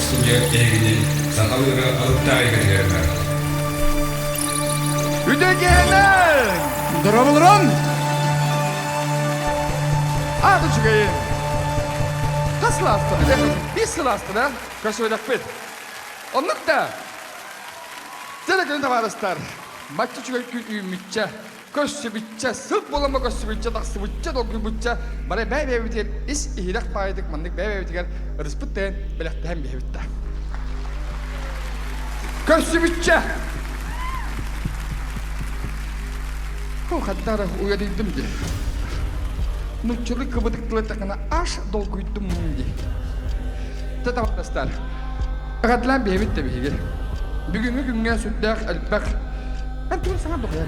студия эһигини сахалыы ырыа алыптаах эйгэтигэр ыҥырар. Үтүөкэһэнэн! Дорооболорун! Аат үчүгэйин! Хас сылаастан? Биир сылаастан, а? Көрсүбэтэхпит. Оннук да! Дьэ күн табаарыстар, бачча үчүгэй күн үүммүччэ, көрсүбүччэ, сыл буолама көрсүбүччэ, тахсыбычча, долгуйбучча, бары бэйэ-бэйэбитигэр ис иһирэх баайдык маннык бэйэ-бэйэбитигэр ырыспыт тэйэн бэлэхтэһэн биһэбит да. Көрсүбүччэ! Ху, хаттара уйадыйдым дии. Нуччалыы кыбытык тылы такына аш долгуйдум дии. Татабаттастар. Ыгатлаан биһэбит да биһиги. Бүгүҥҥү күҥҥэ сүрдээх элбэх Эн тугун саҥа дохуйа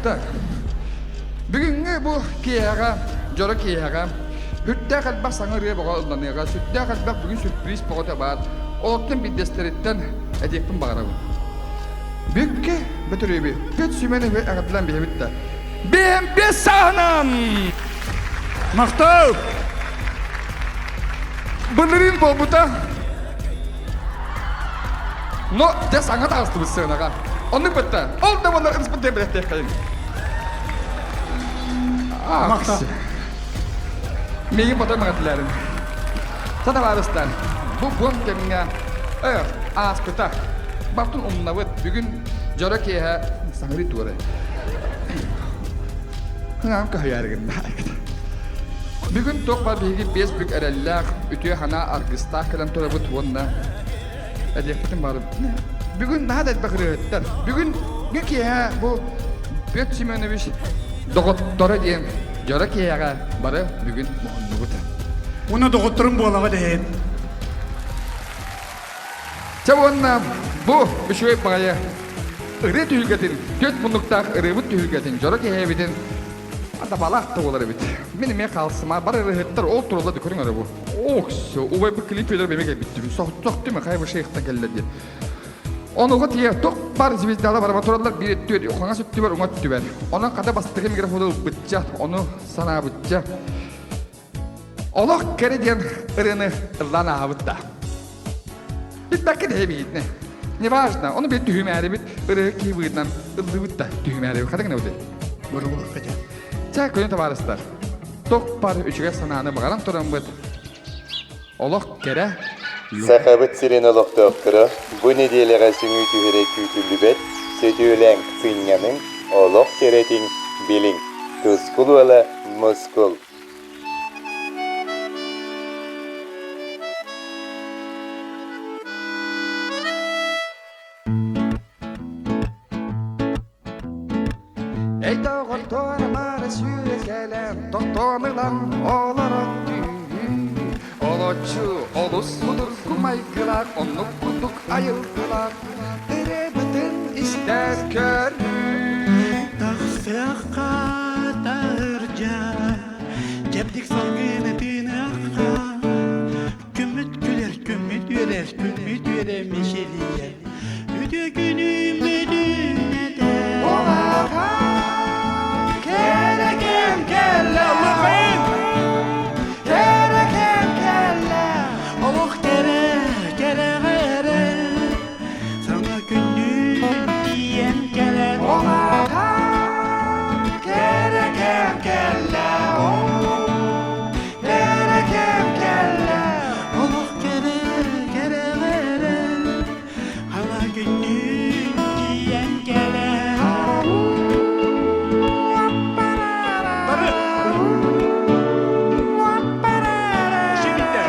Так. Бүгүҥҥү бу киэһэҕэ, дьоро киэһэҕэ сүрдээх элбэх саҥа ырыа бөҕө ылланыаҕа, сүрдээх элбэх бүгүн сюрприз бөҕөтө баар. Олортон биирдэстэриттэн этиэхпин баҕарабын. Бүккэ бөтөрүөбү, Пет Семеновы эҕэрдэлээн биһэбит да. Биэм бес сааһынан! Махтал! Былырыын буолбута. Но дьэ саҥа таҕыстыбыт сыанаҕа. Оннук бытта. Ол да буоллар ынспыт диэн билэхтиэххэйин. Махтал. Миигин потом эҕэрдэлээрин. Сатабаарыстар, бу буом кэмҥэ ааспыта. Бартын умнабыт. Бүгүн дьоро киэһэ саҥарыы туора. Хаҥаам көһүйээр гынна. Бүгүн туох баар биһиги биэс бүк эрэллээх, үтүө санаа аргыстаах кэлэн турабыт уонна этиэхпитин баҕарабыт. Бүгүн наһаа да элбэх ырыаһыттар. Бүгүн киэһэ бу Петр Семенович доҕотторо диэн дьоро киэһэҕэ бары бүгүн муһуннубут. Уонна доҕотторум буолаҕа дэһэн. Чэ уонна бу үчүгэй баҕайы ырыа түһүлгэтин, түөрт муннуктаах ырыабыт түһүлгэтин дьоро киэһэбитин Атабалаах да буолар эбит. Мин эмиэ хаалсыма бар ырыһыттар ол туралла да көрүҥ эрэ бу. Ох, убайбыт клип Федор эмиэ кэлбиттим. Сохтохтум хайа шейхтан кэллэ диэн. Онуга тиийэ тух бар звездала барба тураллар биир өттүгэр хаҥас өттүбэр уҥа өттүбэр. Онон хата бастакы микрофону ылбычча, ону санаабычча. Олох кэрэ диэн ырыаны ыллаан ааһабыт да. Билбэккэ да эбиитинэ. Неважно, ону bir түһүмээрибит, ырыа киһи быытынан ыллыбыт да түһүмээрибит. Хата гына быты. Чэ, күнү табаарыстар. Тох бар үчүгэй санааны баҕаран тураммыт. Олох кэрэ. Сахабыт сирин олохтоохторо бу нэдиэлэҕэ сүҥүү түһэрэ күүтүллүбэт, сөтүөлээҥ, сынньаныҥ, олох кэрэтин билиҥ. Тускул уола Мускул. Эй доҕоттоор маары сүүрэ кэлэн тохтоон ылан олорон түүн Олоччу олус судургу майгылаах оннук курдук айылгылаах ырыабытын истэр көрүү Тахсыахха таһырдьа, чэбдик салгыны тыыныахха, күммүт күлэр, күммүт үөрэр, күммүт үөрэ мичилийэр. Үтүө күнүм бүтүнэтэ. Улахан кэрэ кэм кэллэ Улахан! Кэрэ кэм кэллэ Олох кэрэ, кэрэҕэ эрэ, саҥа күннүүн тиийэн кэлэр. Улахан кэрэ кэм кэллэ Кэрэ кэм кэллэ Олох кэрэ, кэрэҕэ эрэ, саҥа күннүүн тиийэн кэлэр. Бары! Сибиттэ!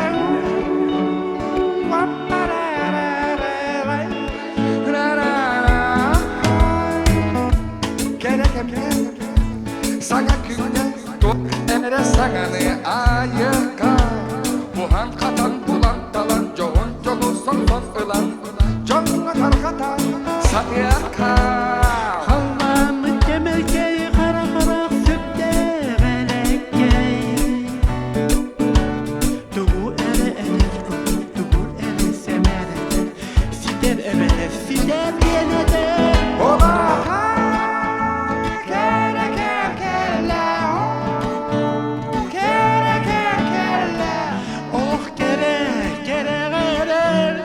Кэрэ кэмҥэ саҥа күҥҥэ туох эрэ саҥаны айыка буһан-хатан булан-талан дьоһун дьолу сордон ылан дьоҥҥо тарҕата сатыахха Халлааммыт кэмэлкэй хара-харах сүрдээх элэккэй Тугу эрэ этэр курдук, тугу эрэ сэмээр этэр, ситэр эбэтэр ситэр диэн этэр. Улахан кэрэ кэм кэллэ кэрэ кэм кэллэ Ох кэрэ, кэрэҕэ эрэр.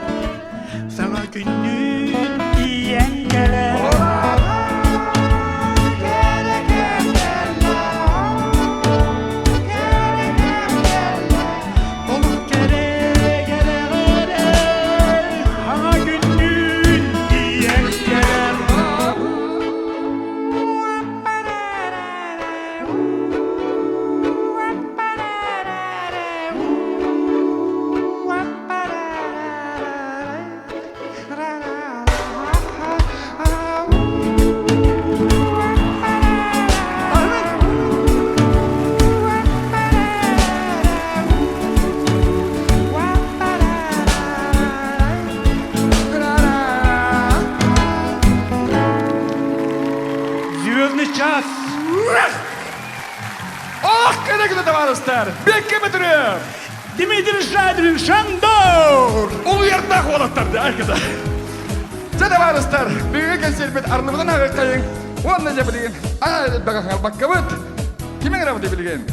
Айгыда табаарыстар, Бекке Бөтүрүөп! Дмитрий Шадрин, Шандор! Улуйардаах уолаттар да айгыда. Дьэ табаарыстар, бүгүҥҥү кэнсиэрбит арныбытын аҕыаххайыҥ уонна дьэ билигин элбэҕи хаҥарбаккабыт. Кими ыҥырабыт билигин?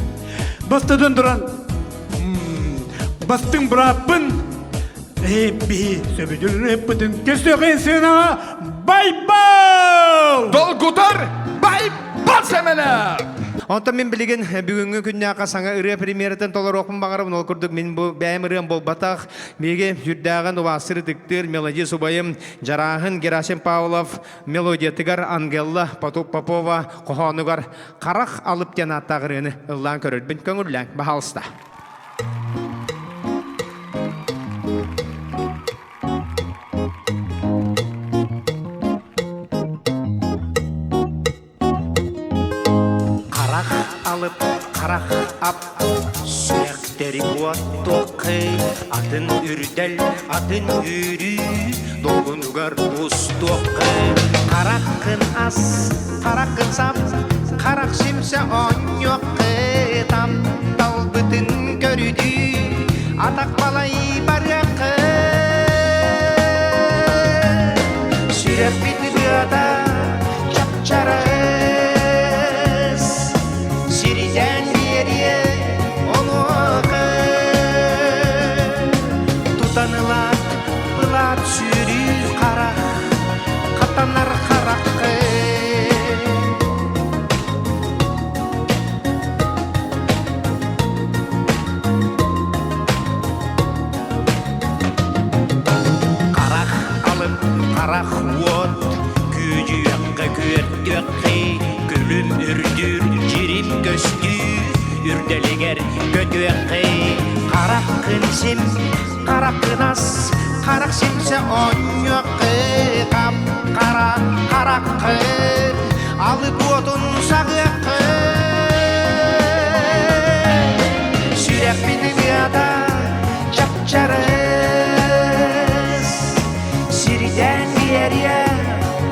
Бастатан туран, бастыҥ бырааппын биһи сөбүдүр ыппытын көстөөхөн сыанаҕа Байбал! Долгутар Байбал Сэмэнэ! Онтон мин билигин бүгүҥҥү күннээххэ саҥа ырыа премьератын толоруохпун баҕарабын. Ол курдук мин бу бэйэм ырыам буолбатах. Биһиги сүрдээҕин убаастыр ытыктыыр мелодист убайым Дьарааһын Герасим Павлов мелодиятыгар Ангелла Попова хоһоонугар «Харах алып» диэн ааттаах ырыаны ыллаан көрөрбүн көҥүллээҥ, баһаалыста. Харах алып, харах ап, сүрэхтэри уоттуоххай, атын үрдэл, атын үүрүү, долгунугар устуоххай. Хараххын ас, хараххын сап, харах симсэ оонньуоххай, тапталбытын көрүдүү, атах балай барыаххай. Сүрэхпит быата чап-чарыс, сирийэн биэриэ онуоха. Тутан ылаат, былаат сүүрүү харах, хатанар хараххы. Харах алып, харах уот, күдьүөххэ күөртүөххэ, күлүм үрдүүр, дьирим көстүү, үрдэлигэр көтүөххэ. Хараххын сим, хараххын ас, харах симсэ оонньуоххэ, хап-хара хараххын, алып уотун саҕыаххы. Сүрэхпин ырыата чап-чарыс, сирдэн биэриэ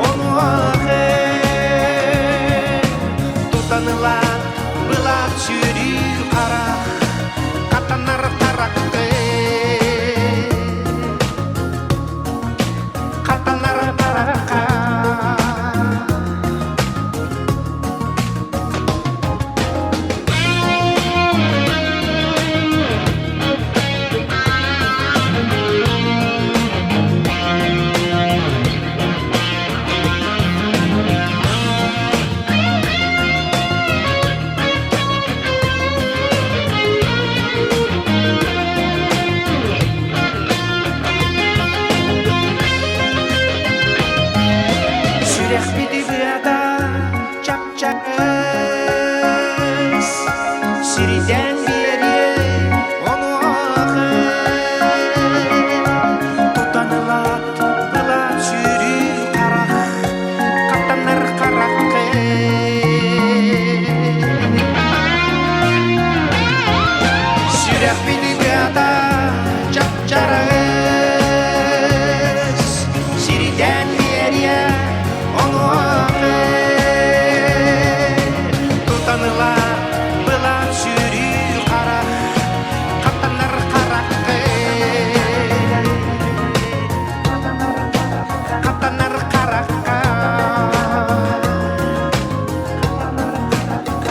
онуоха. Тутан ылаат, былаат сүүрүү харах, хатанар хараххы. Хатанар харахха. Сүрэхпит ырыата чап-чаҕыс, сирдэн биэриэ онуоха. Тутан ылаат, былаат сүүрүү харах, хатанар хараххы. Сүрэхпит ырыата чап-чаҕыс, сирдэн биэриэ онуоха. Тутан ылаат, былаат сүүрүү харах, хатанар хараххы. Хатанар харахха.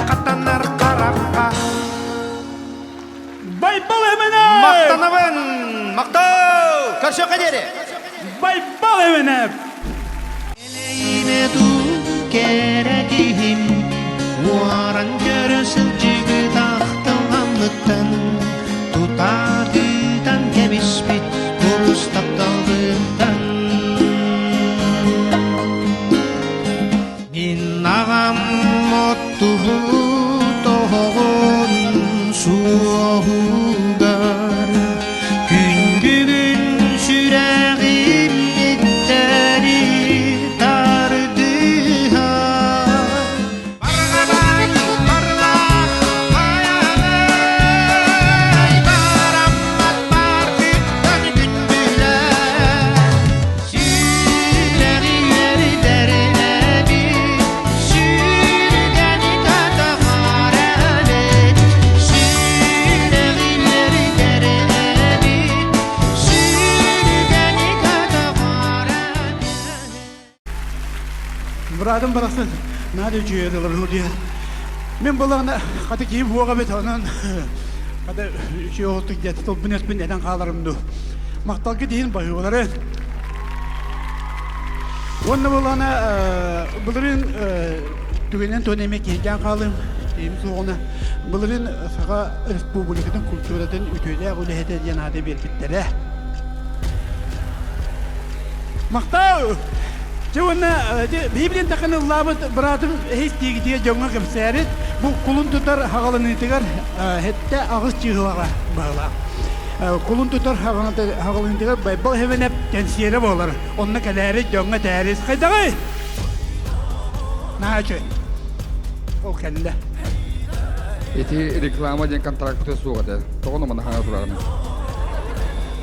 Хатанар харахха. Байбал Эмэнэ! Махтанабын! Мактау! Көрсүөххэ диэри! Байбал Эмэнэ! Элэйимэ дуу кэрэ киһим, уоран көрө сылдьыбыт ахтылҕаммыттан, тутаатыытан кэбиспит курус тапталбыттан. Мин аҕам оттубут оһоҕун суоһугар күн бүгүн сүрэҕим иттэри тардыһар. Барҕабай, барлаах хайаҕай, бараммат баартыттан күндүлэр. Сүрэҕи үөрдэр эбит, сүргэни көтөҕөр эбит. Быраатым барахсан наада үчүгэй ырыалар диэн. Мин булаҕына хата киһим суох эбит, онон хата үчүгэй оҕотук диэт тылбын өспүн этэн хааларым дуу. Махталгыт иһин баһыыбалары. Уонна булаҕына былырыын түгэнинэн туһан эмиэ киһиргээн хаалыым, киһим суоҕуна. Былырыын Саха Республикатын культуратын үтүөлээх үлэһитэ диэн ааты биэрбиттэрэ. Махтал! Дьэ уонна биһи билин ыллаабыт быраатым эһис тиигитигэр дьоҥҥо кэпсээрит бу кулун тутар хаҕаланыытыгар хэттэ аҕыс чыыһылаҕа баһылаах. Кулун тутар хаҕаланыытыгар Байбал Хэвенеп кэнсиэрэ буолар. Онно кэлээри дьоҥҥо этээрис хайдаҕый? Наһаа үчүгэй. Ол кэллэ. Ити реклама диэн контракты суох этэ. Тоҕо номана хаҥа тураҕын?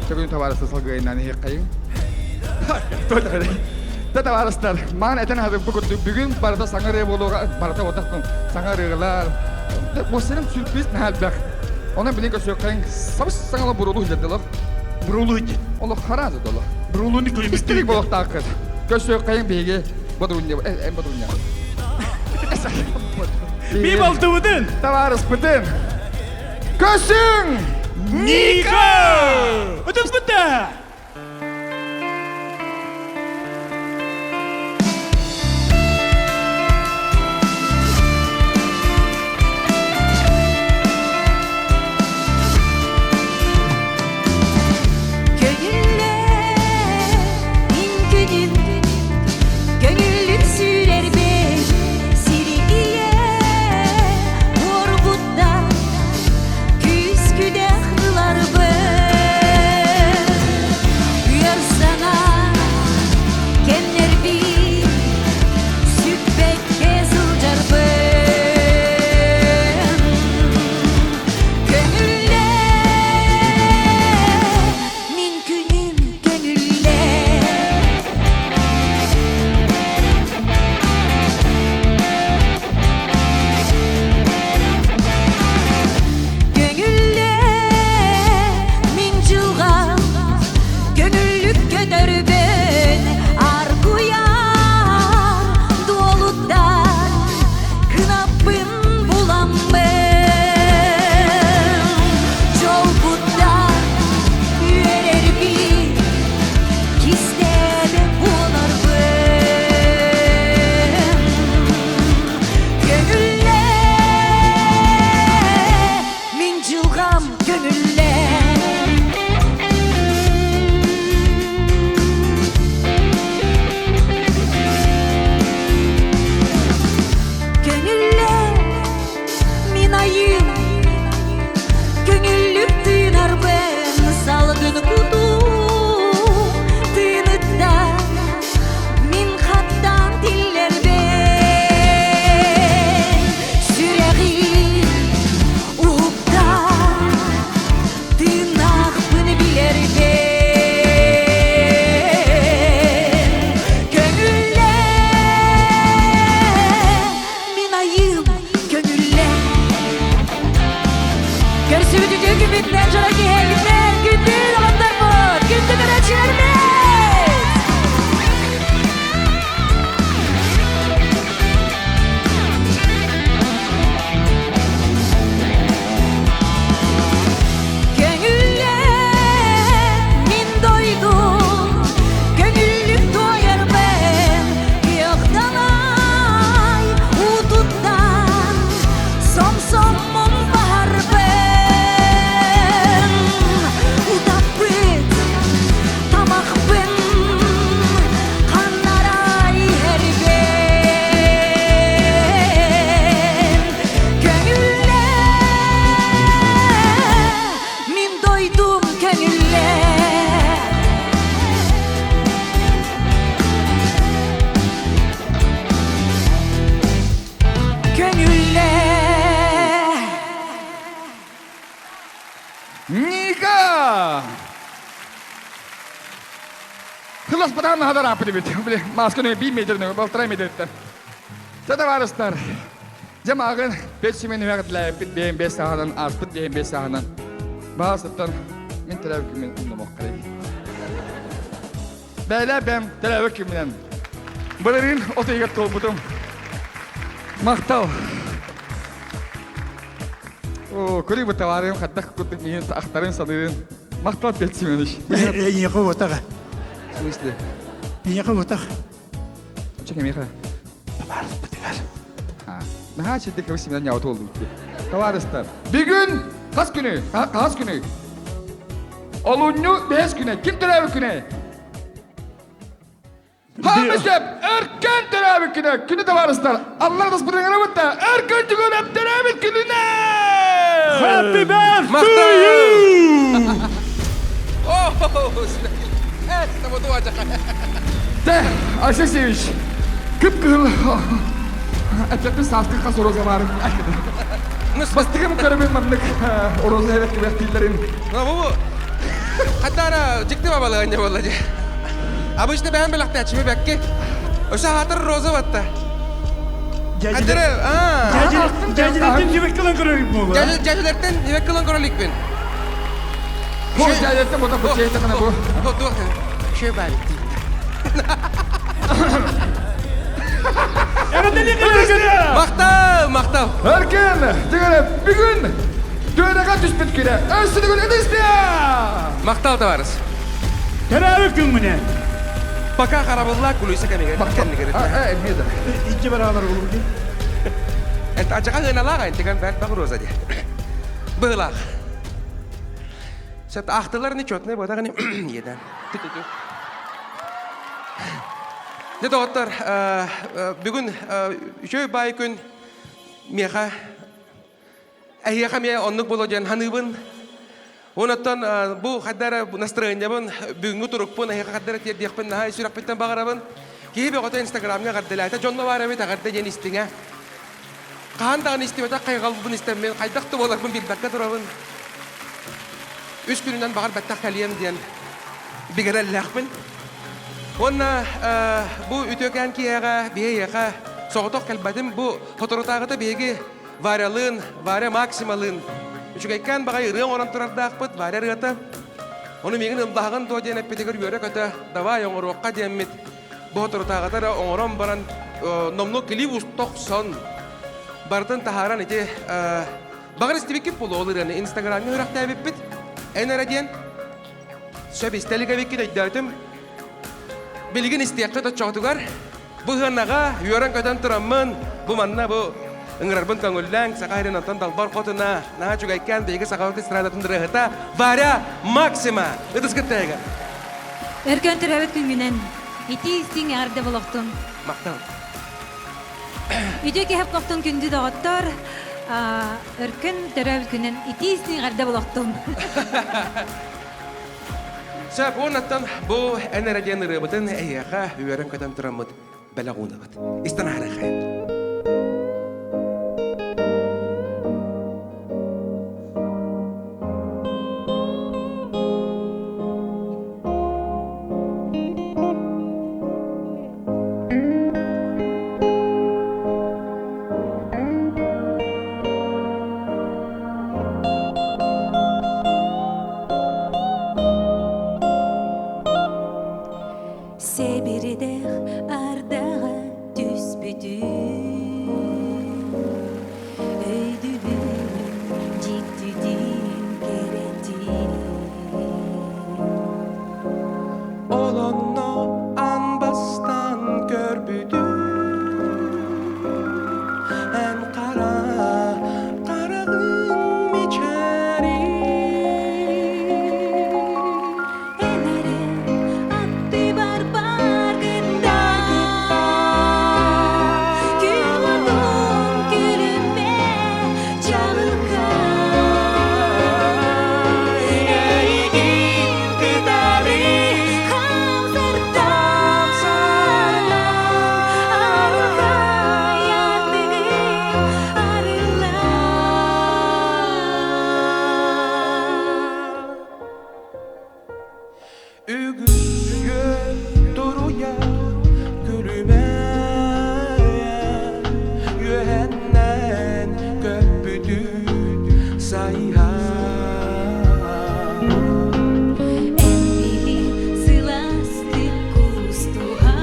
Чөгүн табаарыста салгыайынан иһиэххэйиҥ. Та табаарыстар, маан этэн аһатыппы курдук бүгүн барыта саҥа ырыа буолуоҕа, барыта отахтын саҥа ырыалар. Бу сенин сюрприз наһаа элбэх. Онон билин көрсүөххэйиҥ сабыс саҥала бурулу иһдэрдилох. Бурулу иһдэр. Олох хараазы доло. Бурулуну көрүмүттэр. Истирик болохтааххыт. Көрсүөххэйиҥ биһиги Бодуруня, эн Бодуруня. Би балтыбытын! Табаарыспытын! Көсүҥ! Ника! Ытыспыта! Көҥүллэ мин күнүм, көҥүллүк сүүрэрбин сири ийэ буорбутта күүс-күдэх ыларбын үөр санаа кэмнэрбин сүппэккэ сылдьарбын Көҥүллэ, мин күнүм көҥүллэ. Көҥүллэ, мин дьылҕам, көҥүллүк көтөрбүн аргуйар дуолуттан кынаппын буламмын дьолбуттан үөрэрбин кистээбэт буоларбын көҥүллэ мин дьылҕам көҥүллэ. Көҥүллэ мин айым, көҥүллүк тыынарбын салгын кутум тыыныттан мин хаттаан тиллэрбин сүрэҕим уһуктан тыыннаахпын билэрбин көҥүллэ мин айыым көҥүллэ Көрсүбүт үтүө күммүтүнэн дьоро киһигитинэн күндү доҕотторбут, күндү көрөөччүлэрбит! Көҥүллэ мин дойдум, көҥүллүк туойарбын, кыахтанай уутуттан сомсоммун баһарбын. Утаппыт тамахпын ханнарай иһэрбин. Көҥүллэ, мин дойдум көҥүллэ. Көҥүллэ. Ника! Хылас батаан наһадар ааппыт эбит. Масканы 1 метр, полтора метртэн. Чэ, табаарыстар, дьэ мааҕын бэс симэн үһэҕитлээппит биэм бэс сааһынан ааспыт биэм бэс сааһынан баасыттан мин төрөөбүт күммүн умнумуоххай. Бээлээ бэм төрөөбүт күммүнэн. Былырыын от ыйыгар туолбутум. Махтал. О, көрүй бу товарым хаттах курдук миин ахтарын саныырын. Махтал Петр Семенович. Эйиэхэ уотаҕа. В смысле? Эйиэхэ уотах. Чэ кимиэхэ? Табаарыспытыгар. Наһаа чэйдик кэбис Семен ньаҕыт буолдум. Табаарыстар, бүгүн хас күнүй? Хас күнүй? Олунньу бэһис күнэ. Ким төрөөбүт күнэ? Хамысеп өркөн төрөөбүт күнэ. Күнү табаарыстар, Аллар даспытыҥырабыт да өркөн түгүнэп төрөөбүт күнүнэ! Happy birthday to you! Те, Алексей Алексеевич, кып-кыһыл эппеппин сааскы хас роза баарын Бастыгым көрөбүн маннык роза эбэт кибэхтииллэрин. Бу хаттара дьикти бабалыган буолла дии. Обычно бэйэм бэлэхтээччими бэкки. Өссө хаатыр роза батта. Хаттара Дьээдьилэртэн дьибэк кылан көрөрүк буолла. Дьээдьилэртэн дьибэк кылан көрөлүкпүн. Бу дьээдьилэртэн бу бу чэйтэххинэ бу. Бу шөй баар Махтал, махтал. Өркөн, дигere бүгүн Түөрэҕэ түспүт күнэ өссө төгүл ытыстыа! Махтал, товарищ. Төрөөбүт күҥҥүнэн. Пока харабылла кулуйса кэмигэр кэннигэр. Эмиэ да. Иччи бараалар улуу. Энт ачака гыналаах энтигэн бэрт багроза ди. Быһылаах. Сет ахтылар нечетный буотагани едан. Ту-ту-ту. Дьэ доҕоттор, бүгүн үчүгэй баай күн миэхэ эһиэхэ эмиэ оннук буолуо диэн саныыбын. Онон бу хайда эрэ настроениябын, бүгүҥҥү турукпун эһиэхэ хайда эрэ тиэрдиэхпин наһаа сүрэхпиттэн баҕарабын. Киһи бөҕөтө Инстаграмҥа эҕэрдэлээтэ, дьонно баар эбит эҕэрдэ диэн истиҥэ. Хаһан даҕаны истибэтэх хайҕалбын истэммин, хайдах да буоларбын билбэккэ турабын. Үс күнүнэн баҕар бэттэх кэлиэм диэн бигэрэллээхпин. Уонна бу үтүөкээн киэһэҕэ биһиэхэ соҕотох кэлбэтим. Бу соторутааҕыта биһиги Варялыын, Варя Максималыын үчүгэйкээн баҕайы ырыа оҥорон турардаахпыт, Варя ырыата. Ону миигин ыллаһаҕын дуо диэн эппитигэр үөрэ-көтө давай оҥоруохха диэммит бу соторутааҕыта эрэ оҥорон баран номнуо клип устохсон барытын таһааран ити баҕар истибиккит буолуо ол ырыаны инстаграмҥа үрэхтээбиппит эн эрэ диэн Сөп истэ илик эбиккин өйдөөтүм. Билигин истиэххит оччоҕутугар бу ыһыанаҕа үөрэн-көтөн тураммын, бу манна бу ыҥырарбын көҥүллээҥ, Саха сирин онтон далбар хотуна, наһаа үчүгэйкээн биһиги сахабыт эстрадатын ырыаһыта Варя Максима ытыскыт тэйигэр. Өркөн төрөөбүт күҥҥүнэн итии истиҥ эҕэрдэ болохтун. Махтал. Үтүө киһи олохтун күндү доҕоттор, Өркөн төрөөбүт күнүн итии истиҥ эҕэрдэ болохтун. Сөп, уоннаттан бу эн эрэ диэн ырыабытын эһиэхэ үөрэн-көтөн тураммыт бэлэх уунабыт. Истэн аарыхай. Сэбирдэх ардаҕа түспүтүн Өйдүүбүн дьиктитин кэрэтин Ол онно аан бастаан көрбүтүм Эн хара хараҕыҥ мичээрин Эн эрэ аттыбар бааргын да Күн отун күлүмэ чаҕылхай Эйигин кытары хамсартан Арылхай ардыгын арыллар Үгүс туруйа күлүмэ үөһэннэн көппүтүн сайһа Эн били сылаастык куустуһан.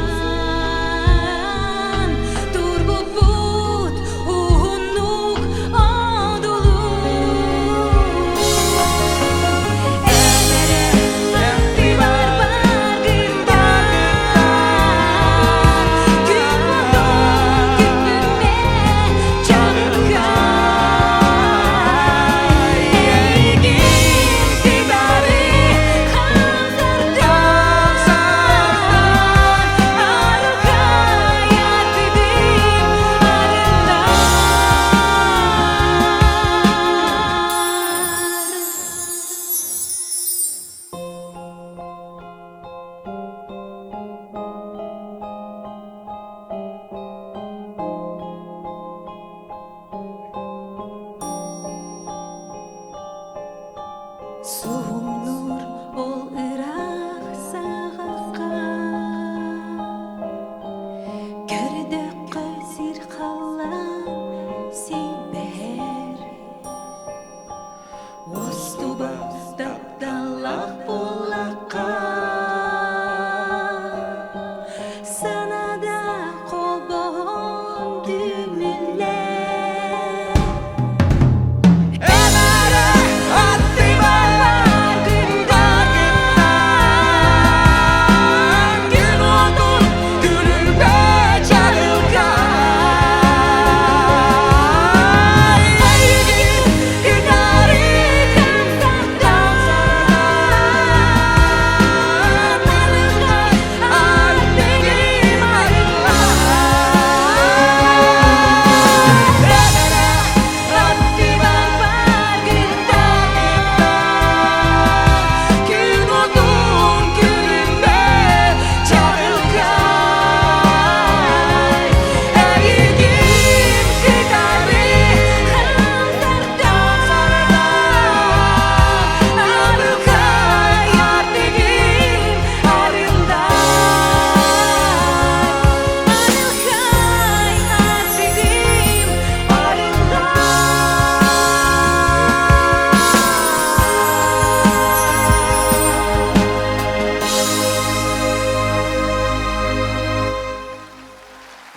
Суһумнуур ол ыраах саҕахха Көрдөххө сир халлаан силбэһэр Уостуба тапталлаах буоллахха Санада холбоһон түмүллэр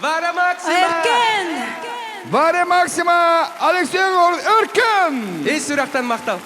Варя Максима! Эркен! Варя Максима, Алексей Өркөн! Ис сүрэхтэн махтал.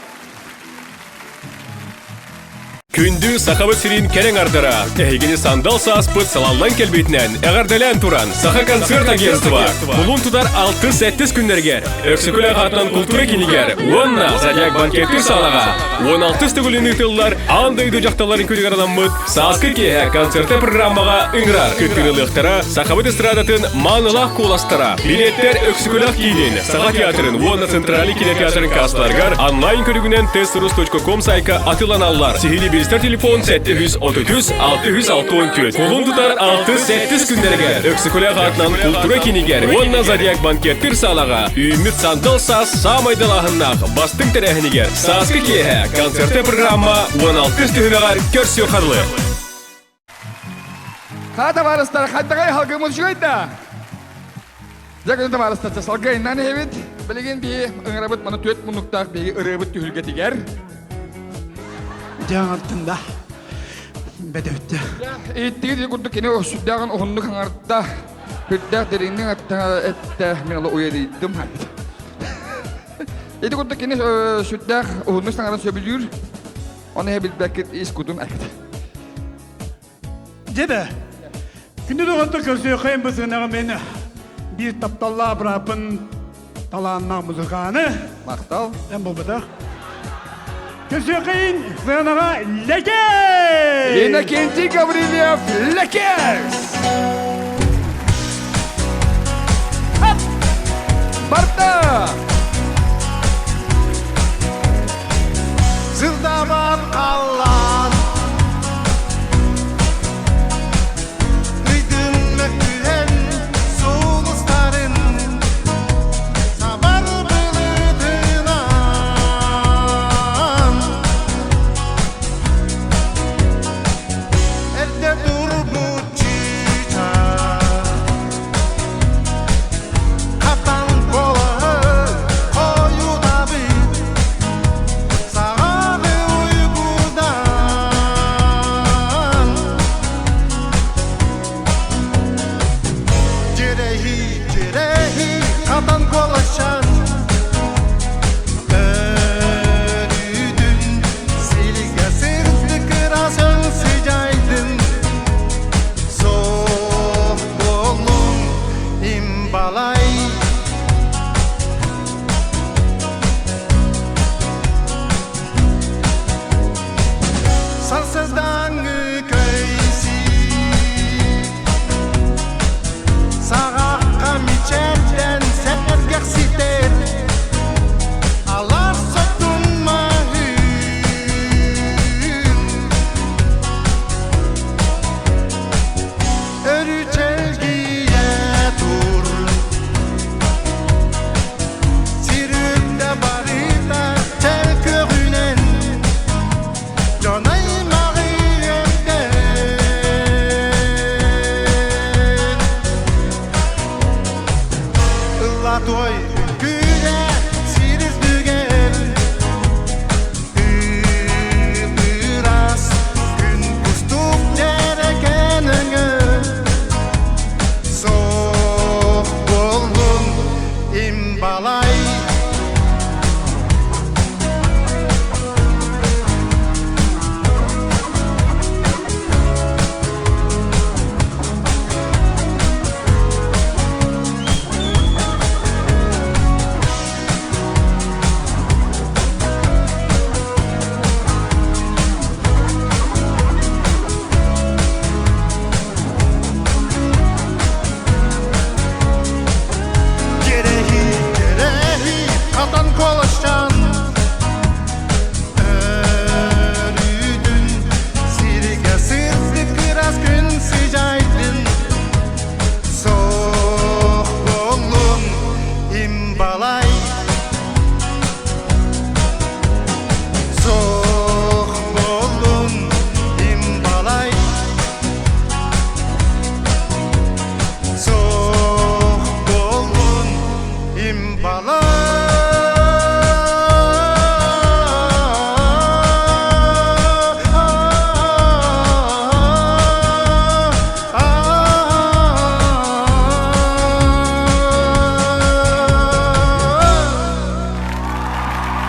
Күндү Сахабыт сирин кэрэҥ ардара, эһигини сандал сааспыт салаллан кэлбитинэн эҕэрдэлээн туран, Саха концерт агентство кулун тутар 6-7 күннэригэр Өксөкүлээх аатынан култуура кинигэр уонна Зодиак банкеттыыр саалаҕа 16 төгүлүн ыытыллар аан дойду дьахталларын күнүгэр анаммыт Сааскы киэһэ концерты программаҕа ыҥырар. Кыттыылыахтара Сахабыт эстрадатын маанылаах куоластара. Билиэттэр Өксөкүлээх киинин, Саха театрын уонна Центральный кинотеатрын кассаларыгар онлайн көрүгүнэн testrus.com сайка атыыланаллар. Сиһилии билсэр телефон 733 664. Кулун тутар 6-7 күннэригэр Өксөкүлээх аатынан култуура кинигэр уонна Зодиак банкеттыыр саалаҕа үүммүт сандал саас саамай далааһыннаах бастыҥ тэрээһинигэр Сааскы киэһэ концерты программа 16 түһүмэҕэр көрсүө харлы. Ха табаарыстар, хайдаҕай халгыммыт үчүгэй да? Дьэ күнү табаарыстар, салгайынан иһэбит. Билигин биһи ыҥырабыт маны түөрт муннуктаах биһиги ырыабыт түһүлгэтигэр. Дьаҥартын да. Бөдөбүттэ. Иттигит курдук кини сүрдээҕин уһуннук хаҥарда. Сүрдээх дириҥник эттэ, мин олох уйадыйдым. Ити курдук кини сүрдээх уһуннук саҥаран сөбүлүүр. Ону эһэ билбэккит ис кутун айбыт. Дьэ күндү доҕоттор көрсүөххэйин бу сыанаҕа мен биир тапталлаах бырааппын талааннаах музыканы. Махтал. Эн буолбатах. Көрсүөххэйин сыанаҕа Лэкэ! Иннокентий Гаврильев Лэкес! Барда! Сырдаман халлаан Ыйдын мөккүһэн сулустарын Сабар былытынан Эрдэ турбут чыычаах Хатан буолар.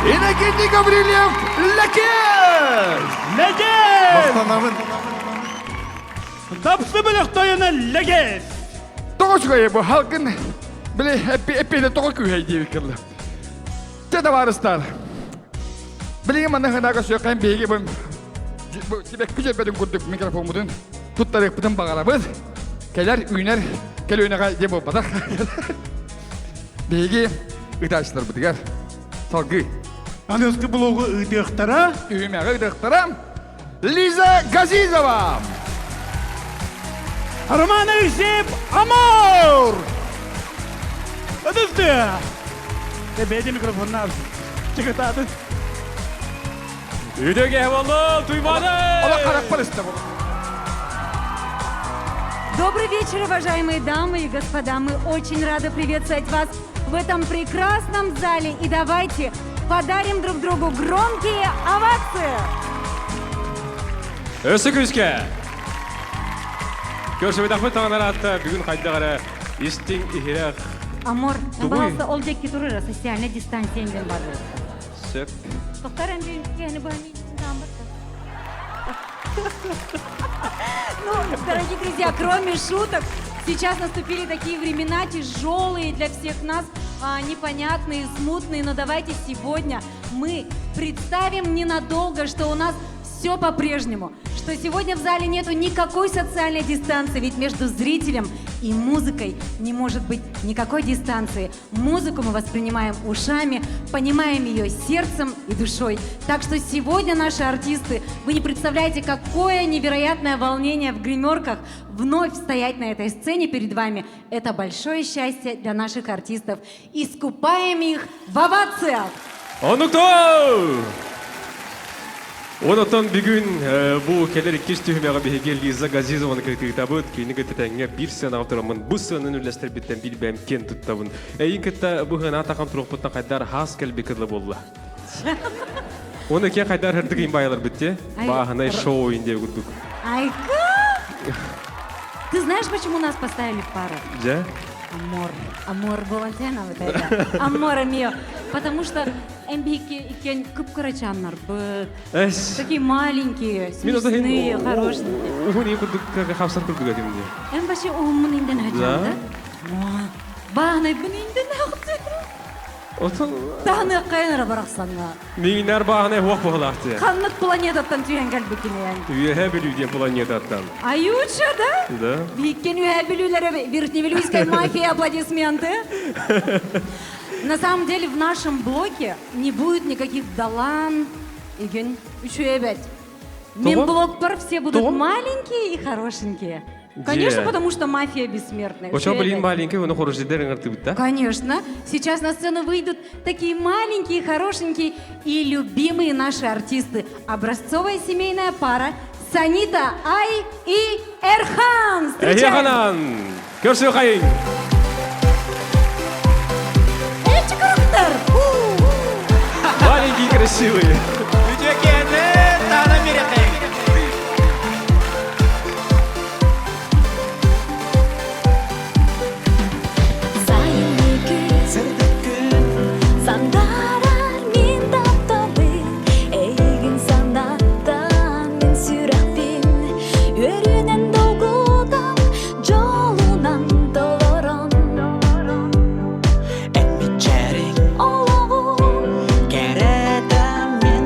Иннокентий Гаврильев Лэкиэс! Лэкиэс! Махтанабын. Дапсы бөлөх тойоно Лэкиэс! Тоҕо үчүгэй бу халгын били эппиэтэ тоҕо күүһэй диэбит кылла. Те табаарыстар, билигин манна хынаага сүөххэн биһиги бу сибэкки дьөрбөтүн курдук микрофоммутун туттарыахпытын баҕарабыт. Кэлэр, үүнэр көлүөнэҕэ диэн буолбатах. Биһиги ыытааччыларбытыгар салгыы. Аныгыскы блогу ыытыахтара. Түһүмэҕи ыытыахтара. Лиза Газизова! Роман Алексеев Амур! Ыдысты! Бэйди микрофонна чыгытаатын. Үдөге болу, туйманы! Ола харахпар истэ болу. Добрый вечер, уважаемые дамы и господа. Мы очень рады приветствовать вас в этом прекрасном зале. И давайте подарим друг другу громкие овации. Өссө күүскэ! Көрсүбэтахпыт таҥанараатта бүгүн хайдах эрэ истиҥ иһирэх Амор, Тугуй? пожалуйста, ол диэки турара социальная дистанция диэн бары. Сөп. Тоқтар Ну, дорогие друзья, кроме шуток, сейчас наступили такие времена тяжелые для всех нас, непонятные, смутные, но давайте сегодня мы представим ненадолго, что у нас все по-прежнему, что сегодня в зале нету никакой социальной дистанции, ведь между зрителем и музыкой не может быть никакой дистанции. Музыку мы воспринимаем ушами, понимаем ее сердцем и душой. Так что сегодня наши артисты, вы не представляете, какое невероятное волнение в гримерках вновь стоять на этой сцене перед вами. Это большое счастье для наших артистов. Искупаем их в овациях! Онуктоо! Онотон бүгүн бу кэлэр иккис түһүмэҕи биһиги Лиза Газизованы кытыытабыт, кини кытта тэҥҥэ биир сыанаҕа тураммын бу сыананы үллэстэрбиттэн билбэм киэн туттабын. Эйин кытта бу сыанаҕа тахан туруохпуттан хайдар хаас кэлби кыдла буолла. Оны ке хайдар хырдык им байлар битте. Бааһынай шоу инде курдук. Айка! Ты знаешь, почему нас поставили в пару? Дьэ? Амор. Амор Болантена вот это. Амора мио. Потому что МБК иккен кып-кырачаннар быт. Такие маленькие, смешные, хорошенькие. Уһун и курдук хапсар курдук этим де. Эн вообще уһуммун инден Да? хачан, да? Бааһынай бун инден хачан. Отон Тахны кайнара барахсанга. Миңнәр бааһынай хуох буһалаахты. Ханнык планетаттан түйен кэлбиккин Үөһэ Бүлүү планетаттан. Аютша, да? Да. Бииккен үөһэ Бүлүүлэрэ Верхневилюйская мафия аплодисменты. На самом деле в нашем блоке не будет никаких далан. Игин, үчүөбэт. Мин блокпар все будут маленькие и хорошенькие. Конечно, потому что мафия бессмертная. Очо блин маленький, он хороший да? Конечно. Сейчас на сцену выйдут такие маленькие, хорошенькие и любимые наши артисты. Образцовая семейная пара Санита Ай и Эрхан. Встречаем! Көрсө хайын! Эти круттар! Маленькие красивые. Сандарар мен таптабын, эйигин санаттан мен сүрэхпин, үөрүүнэн долгутан, жолунан толорон. Эн мичээрин Олоҕум кэрэтэ мен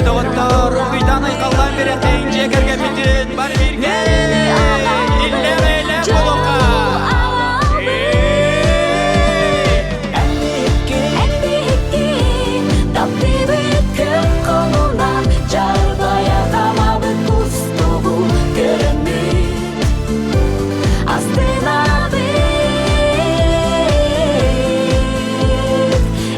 Доҕоттор, уруйдаан айхаллаан бирэхтиин дьиэ кэргэммитин бары бииргэ иллээх-эйлээх буолуохха! Таптыыбыт көп хонунан Жарбая хамабыт кустугу көрөммүт Астынабыт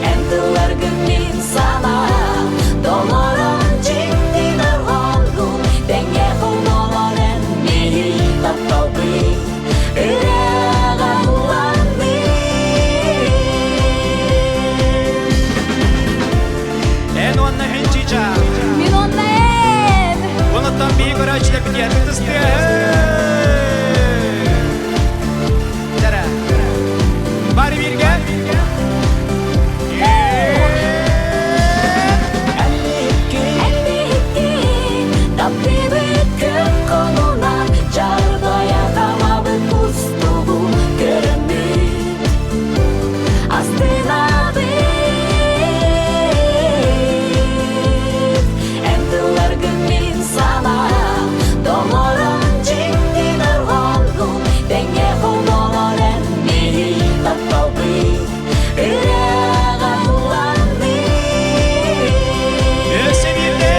Эн тылларгын мин санаам Толорон дьиктин орҕоннун Тэҥҥэ холбонон эн биһи тапталбыт Ырыаҕа ылланнын Эн уонна мин чича. Мин уонна эн. Онуттан бии көрөөччүлэр бүтүөн ытыстыа. Дара. Бары бииргэ. Таптыыбыт көп хонунан Жарбая хамабыт кустугу көрөммүт Астынабыт Эн тылларгын мин санаам Толорон дьиктин орҕоннун Тэҥҥэ холбонор эн биһи тапталбыт Ырыаҕа ылланнын Өссө биирдэ.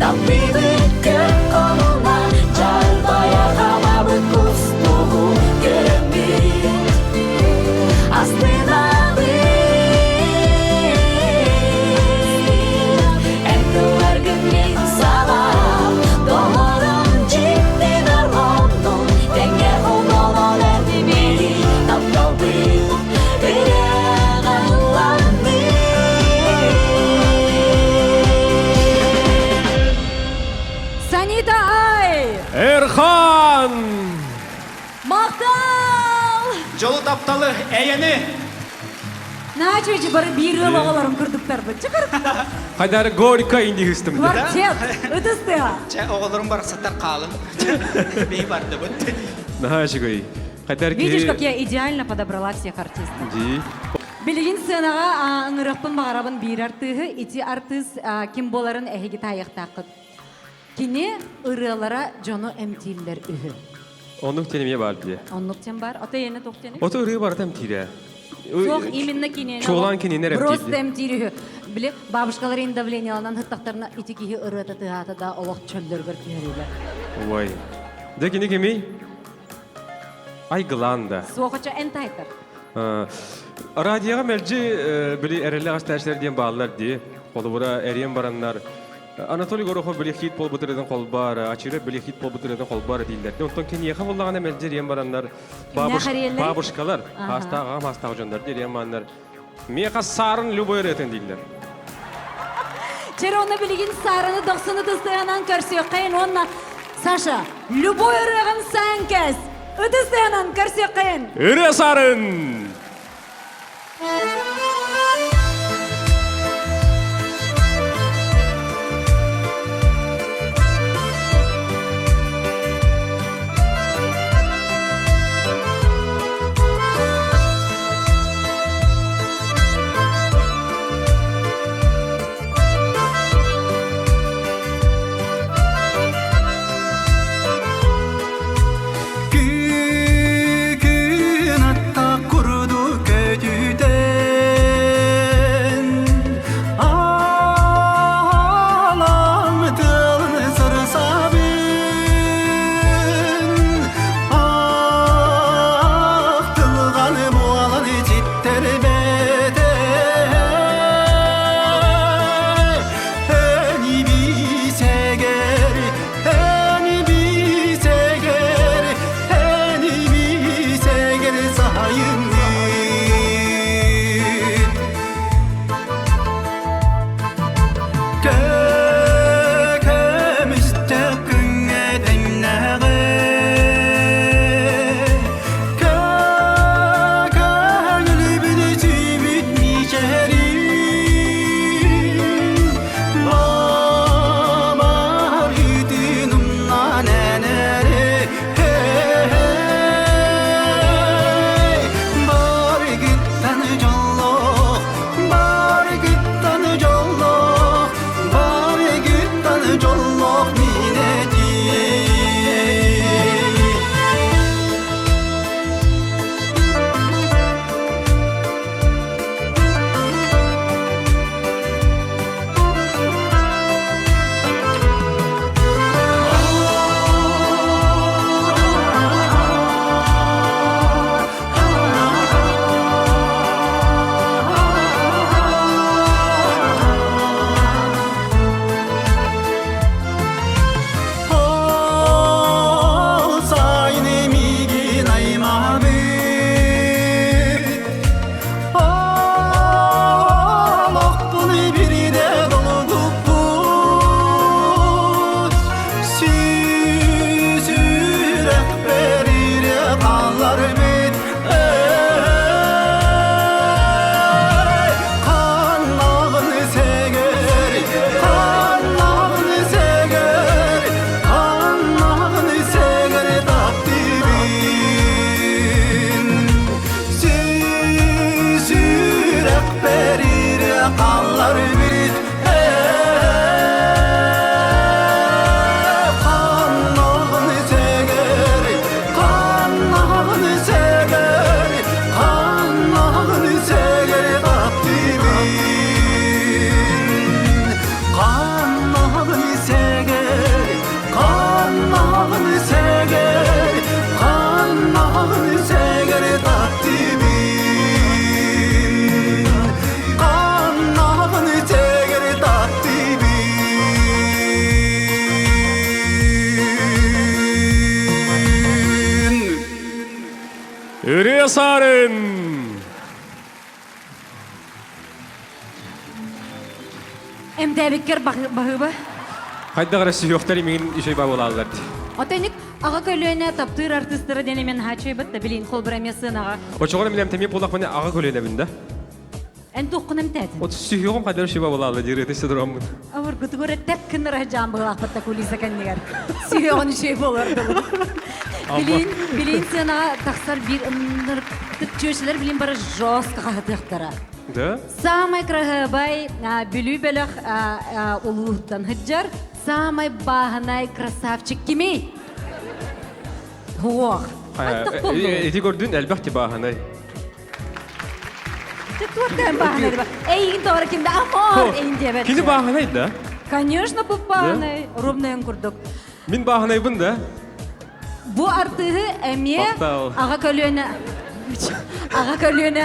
Таптыыбыт көп хонунан Жарбая хамабыт кустугу көрөммүт Астынабыт Эн тылларгын мин санаам Толорон дьиктин орҕоннун Тэҥҥэ холбонон эн биһи тапталбыт Ырыаҕа ылланнын Санита Ай! Эрхан! Махтал! Дьолу тапталы эйэни. Наачуйчу бары биир ыал оҕолорун курдуктарбыт. Чыкыр Хайдары горько индиһистым. квартет. Ытыстыа. Чэ, оҕолорум барахсаттар хаалын. Бей бардыбыт. Наһаа үчүгэй. Хайдар Видишь, как я идеально подобрала всех артистов. Дии. Билигин сценаҕа ыҥырыахпын баҕарабын биир артыыһы, ити артыыс ким буоларын эһиги таайыахтааххыт. Кини ырыалара дьону эмтииллэр үһү. Оннук диэн эмиэ баар дии. Оннук диэн баар. Ото эйиэнэ туох диэний? Ото ырыа барыта эмтиирэ. Суох, именно кинини. Чуолаан кинини эрэ Просто эмтиир. эмтиир үһү. Били, бабушкаларын давленияланан һыттахтарына ити киһи ырыата тыаһаата да олох чөллөргөр түһэрилэр. Ой. Дэ кини кимий? Айгылаан да. Суохочо эн тайтар. Радиоҕа мэлдьи били эрэллээх астааччылар диэн бааллар дии. Холобура эриэн бараннар Анатолий Горохов били хит буолбут ырыатын холбоор, Ачыра били хит буолбут ырыатын холбоор дииллэр. Онтон киниэхэ буллаҕына мэлдьи эриэн бараннар бабушкалар, хаастаах аҕам хаастаах дьоннор диэриэн бараннар миэхэ саарын любой ырыатын дииллэр. Чэр онно билигин саарыны дохсуну тыстыганан көрсүөххэйин уонна Саша, любой ырыаҕын саан кэс! Ытыс тыаһынан көрсүөххэйин! Ырыа саарын! Күн атта курду көтүтэн. Ырыа саарын! Эмтээбиккэр баһыыба. Хайдах эрэ сүһүөхтэр имигин үчүгэй бабылааллар дии. Отойник аҕа көлүөнэ таптыыр артыыстара диэн эмиэ наһаа үчүгэй да билин холбура эмиэ сыанаҕа. Очоҕор мин эмтэмиэ буоллахпына аҕа көлүөнэбин да. Эн туоххун эмтээтин? От сүһүөҕүм хайдах үчүгэй бабылаалла диир ытыс содороммун. Авыргытыгар тэп кыннара жаан быһылаахпатта кулиса кэннигэр. Сүһүөҕүн үчүгэй буолар дылы. Билин, билин сыанаҕа тахсар биир ыннырыктык чүөчэлэр билин бары жестко хаһытыахтара. Да? Самай кыраһыабай Бүлүү бөлөх улууһуттан сылдьар самай бааһынай красавчик кимий? Суох. Хайдах болду? Ити көрдүн элбэх ти бааһынай. Ты туохтан бааһынай? Эйигин тоҕо кимде амор эйин диэбэт. Кини бааһынай да? Конечно, бу бааһынай. Ровно курдук. Мин бааһынайбын да? Бу артыыһы эмиэ аҕа көлүөнэ аҕа көлүөнэ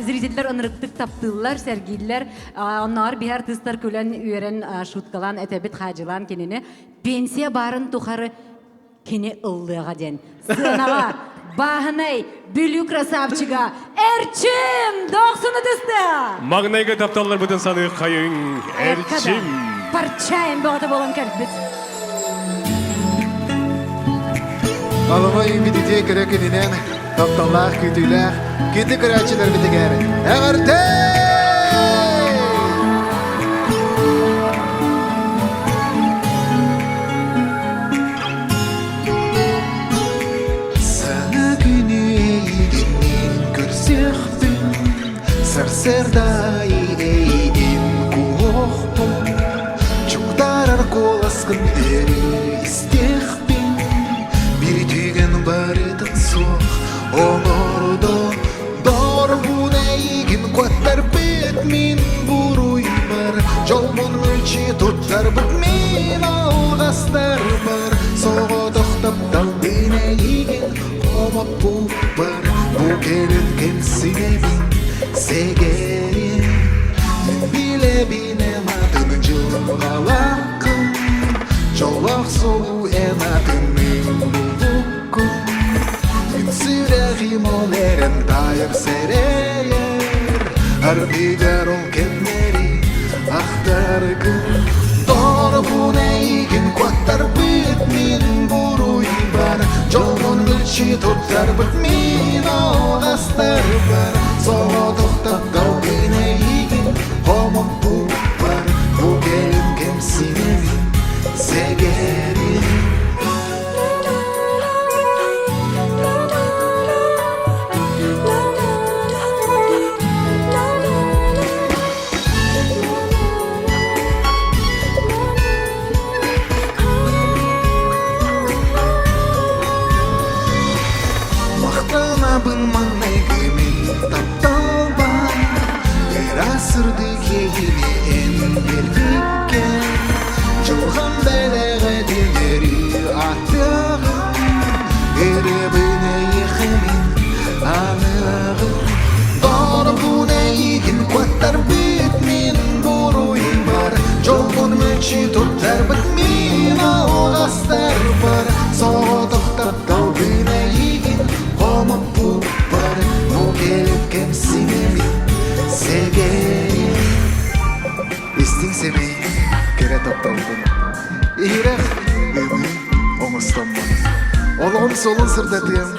зрителлэр ынырыктык таптыыллар, сэргииллэр. Оннооҕор биһи артыыстар күлэн, үөрэн, шуткалаан этэбит, хаадьылаан кинини. Пенсия баарын тухары кини ыллыаҕа диэн. Сыанаҕа бааһынай Бүлүү красавчига Эрчим Дохсун ытыста! Маҥнайгы тапталларбытын саныаххайыҥ, Эрчим! Парчайым бөҕөтө буолан кэлбит. Алыма үүммүт үтүө кэрэ күнүнэн тапталлаах, күүтүүлээх, күндү көрөөччүлэрбитигэр эҕэрдэ! Саҥа күнү эйигинниин көрсүөхпүн, Сарсыарда эйигин куһуохпун, Чугдаарар куоласкын өрүү истиэхпин, Биир түгэн барытын суох оҥордо, Доҕорбун эйигин куоттарбыт мин буруйбар, Дьолбун мүлчү туттарбыт мин алҕастарбар, Соҕотох тапталбын эйигин хомоппуппар, Бу кэлин кэмсинэбин сэгэрин, Мин билэбин эн атын дьылҕалааххын, Дьоллоох суолу эн атын мин булбуккун. Мин сүрэҕим ол эрэн таайар сэрэйэр, Ардыгар ол кэмнэри ахтаргын. Доҕорбун эйигин куоттарбыт мин буруйбар, Дьолбун мүлчү туттарбыт мин алҕастарбар, Соҕотох тапталгын эйигин хомоппуппар, Бу кэлин кэмсинэбин сэгэрин. Махтанабын маҥнайгы мин тапталбар Ыраас сырдык иэйиини эн биэрбиккэр Дьылҕам бэлэҕэ диэри ааттыаҕым Ырыабын эйиэхэ мин аныаҕым Доҕорбун эйигин куоттарбыт мин буруйбар Дьолбун мүччү туттарбыт мин алҕастарбар Соҕотох тапталбын эйигин хомоппуппар Бу кэлэн кэмсинэбин сэгэрин Истиҥ сэмэй кэрэ тапталбын Иһирэх ымыы оҥостоммун Олоҕум суолун сырдатыам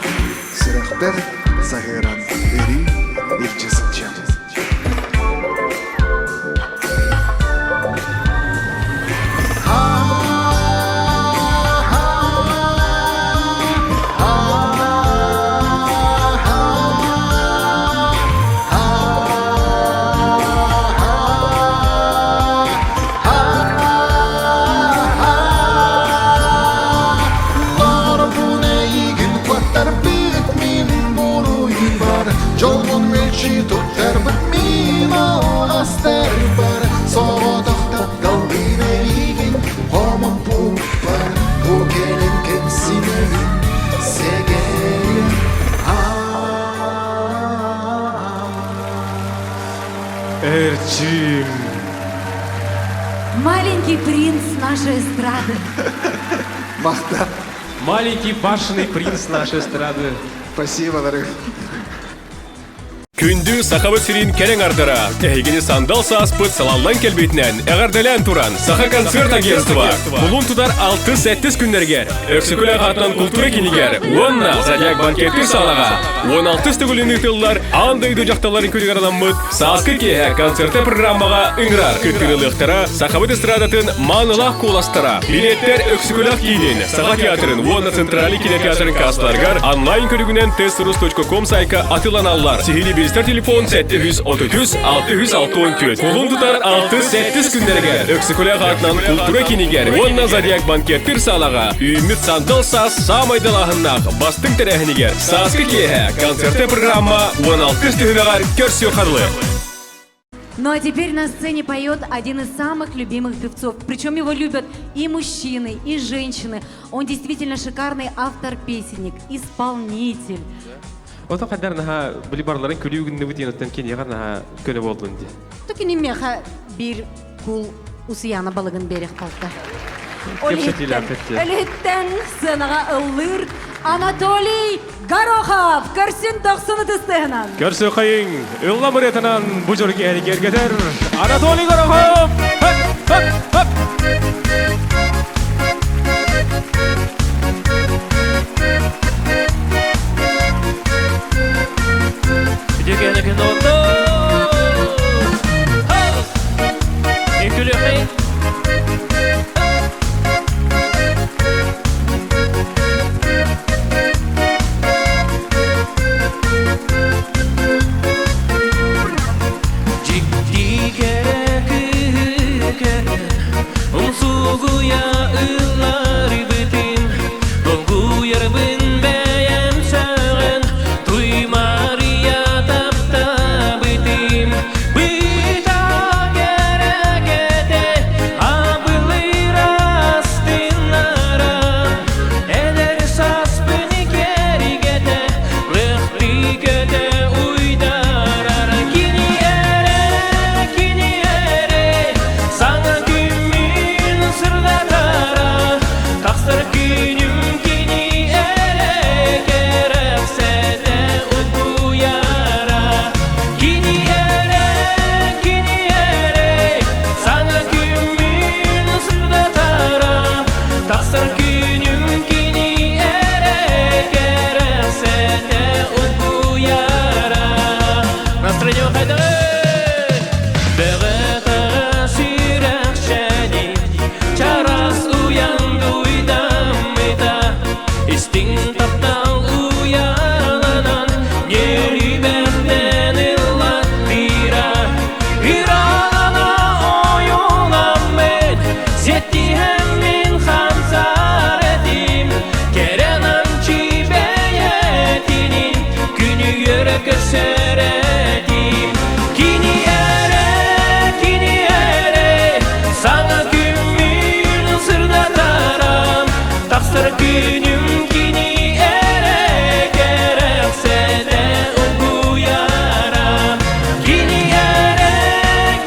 Сүрэхпэр саһыаран өрүү илдьэ сылдьыам. Ларбун эйигин куоттарбыт мин буруйбар, Дьолбун мүлчү туттарбыт мин алҕастарбар, Соҕотох тапталбын эйигин хомоппуппар, Бу кэлин кэмсинэбин сэгэрим. Эрчим. Маленький принц нашей эстрады. Махта. Маленький башенный принц нашей эстрады. Спасибо, дорогой. Күндү Сахабыт сирин кэлэҥ ардара, эһигини сандал сааспыт салаллан кэлбитинэн эҕэрдэлээн туран, Саха концерт агентство кулун тутар 6-7 күннэригэр Өксөкүлээх аатынан култуура кинигэр уонна Зодиак банкеттыыр саалаҕа 16 төгүлүн ыытыллар аан дойду дьахталларын күнүгэр анаммыт Сааскы киэһэ концерта программаҕа ыҥырар кыттыылыахтара Сахабыт эстрадатын маанылаах куоластара билиэттэр Өксөкүлээх киинин Саха театрын уонна Центральный кинотеатрын кассаларыгар онлайн көрүгүнэн testrus.com сайка атыыланаллар. Сиһилии билсэр телефон 733 664. Кулун тутар 6-7 күннэригэр Өксөкүлээх аатынан култуура кинигэр уонна Зодиак банкеттир саалаҕа үүммүт сандал саас саамай далааһыннаах бастыҥ тэрээһинигэр Сааскы киэһэ концерты программа 16 түһүмэҕэр көрсүөххэ Ну а теперь на сцене поет один из самых любимых певцов. Причем его любят и мужчины, и женщины. Он действительно шикарный автор-песенник, исполнитель. Ото кадар наха били барларын күлүү гынныбыт диэн киниэхэ наха көнө болдун ди. Туки меха бир кул усуяна балыгын берех қалта. Өлүттен сценаға ыллыр Анатолий Горохов көрсүн тохсун ытыстыһынан. Көрсө хайың, ылла мыретынан бу жорге кергетер Анатолий Горохов! Хоп, хоп, хоп! Умсугуя ылларыбытым, долгуйарбын бэйэм сөҕөн, туймарыйа таптабытым. Быта кэрэкэтэ, абылыыр астыннара, эдэр сааспын кэргэтэ, лыхтыы көтө уйдарара. Кини эрэ, кини эрэ, саҥа күммүн сырдатара, тахсар күнүм кини эрэ, кэрэхсэтэ утуйара. Кини эрэ, кини эрэ, саҥа күммүн сырдатара, тахсар күнүм кини эрэ, кэрэхсэтэ утуйара. Настроение хайдары! Бэҕэтэ сүрэхчэни, чараас уйан дуйдаммыта, истиҥ таптал уйаланан, ньүрүбэхтэн ыллаттыыра. Ыралана ойууламмыт, сиэттиһэммин хамсар этим, кэрэ намчы бэйэтинин күнүгэр көрсөр этим. Кини эрэ, кини эрэ, саҥа күммүн сырдатарам, тахсар күнүм кини эрэ, кэрэхсэтэ угуйара. Кини эрэ,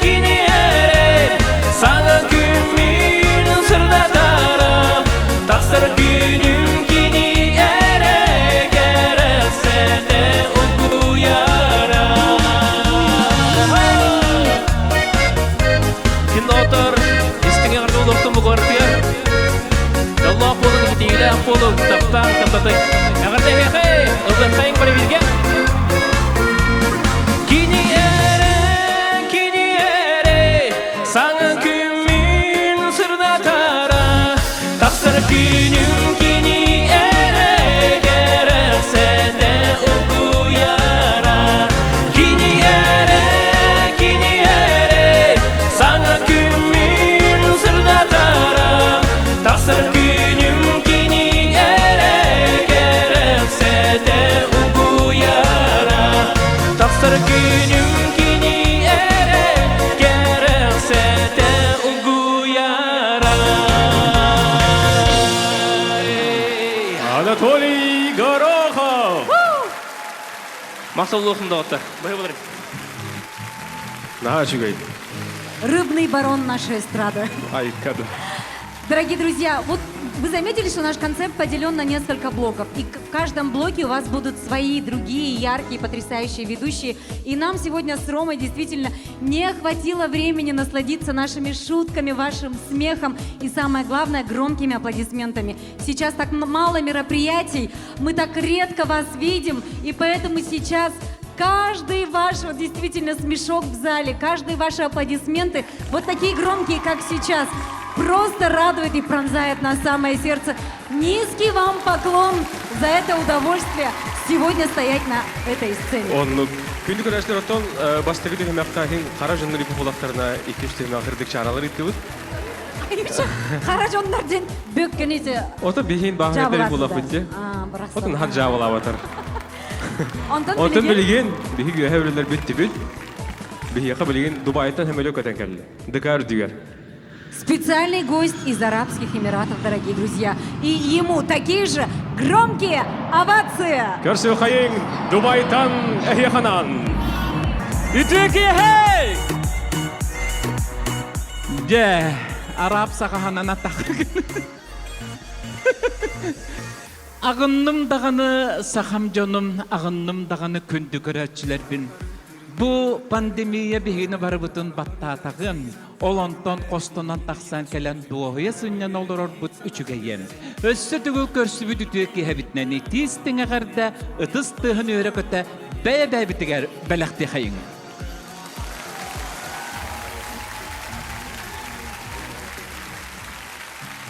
кини эрэ, саҥа күммүн сырдатарам, тахсар күнүм кини эрэ, кэрэхсэтэ угуйара. Кинотор истиҥ эҕэрдэ олохтун бугуартыгар Доллоох буолуҥ, итиилээх буолуҥ, таптаан таптатыҥ. Эҕэрдэ эһиэхэ, ыллыаххайыҥ бары бииргэ. Кини эрэ, кини эрэ, саҥа күммүн сырдатара, тахсар күнүм кини эрэ, кэрэхсэтэ утуйара. Кини эрэ, кини эрэ, саҥа күммүн сырдатара, тахсар күнүм кини эрэ, кэрэхсэтэ угуйара. Тахсар күнүм кини эрэ, кэрэхсэтэ угуйара. Анатолий Горохов! Махтал улахан доҕоттор. Баһы Наһаа үчүгэй. Рыбный барон нашей эстрады. Айкады. Дорогие друзья, вот. Вы заметили, что наш концерт поделен на несколько блоков. И в каждом блоке у вас будут свои другие яркие, потрясающие ведущие. И нам сегодня с Ромой действительно не хватило времени насладиться нашими шутками, вашим смехом и, самое главное, громкими аплодисментами. Сейчас так мало мероприятий, мы так редко вас видим, и поэтому сейчас каждый ваш вот, действительно смешок в зале, каждые ваши аплодисменты, вот такие громкие, как сейчас, просто радует и пронзает на самое сердце. Низкий вам поклон за это удовольствие сегодня стоять на этой сцене. Оннук. Күндү көрөөччүлэр оттон бастакы түһүмэххэ иһин хара дьоннор ипи булахтарына иккис түһүмэх ырдык чааралар ыттыбыт. Хара дьоннор диэн бөккөнү Ото биһин баһыйдар булахпыт те. Отун хат жаабалаабатар. Онтон билигин биһиги үөһэ үлэлэр бүттүбүт. Биһиэхэ билигин Дубайтан хөмөлө көтөн кэллэ. Дыкар үрдүгэр. Специальный гость из Арабских Эмиратов, дорогие друзья. И ему такие же громкие овации. Көрсүөххэйиҥ Дубайтан эһиэхэ анаан. Үтүө киэһэ! Дьэ, араб сахаһанан атах. Аҕынным даҕаны сахам дьонум, аҕынным даҕаны күндү көрөөччүлэрбин. Бу пандемия биһигини барыбытын баттаатаҕын, ол онтон хостонон тахсан кэлэн дуоһуйа сынньана олорорбут үчүгэйиэн. Өссө төгүл көрсүбүт үтүө киэһэбитинэн итиис тиҥэҕэрдэ ытыс тыаһын үөрэ-көтө бэйэ-бэйэбитигэр бэлэхтиэхэйиҥ.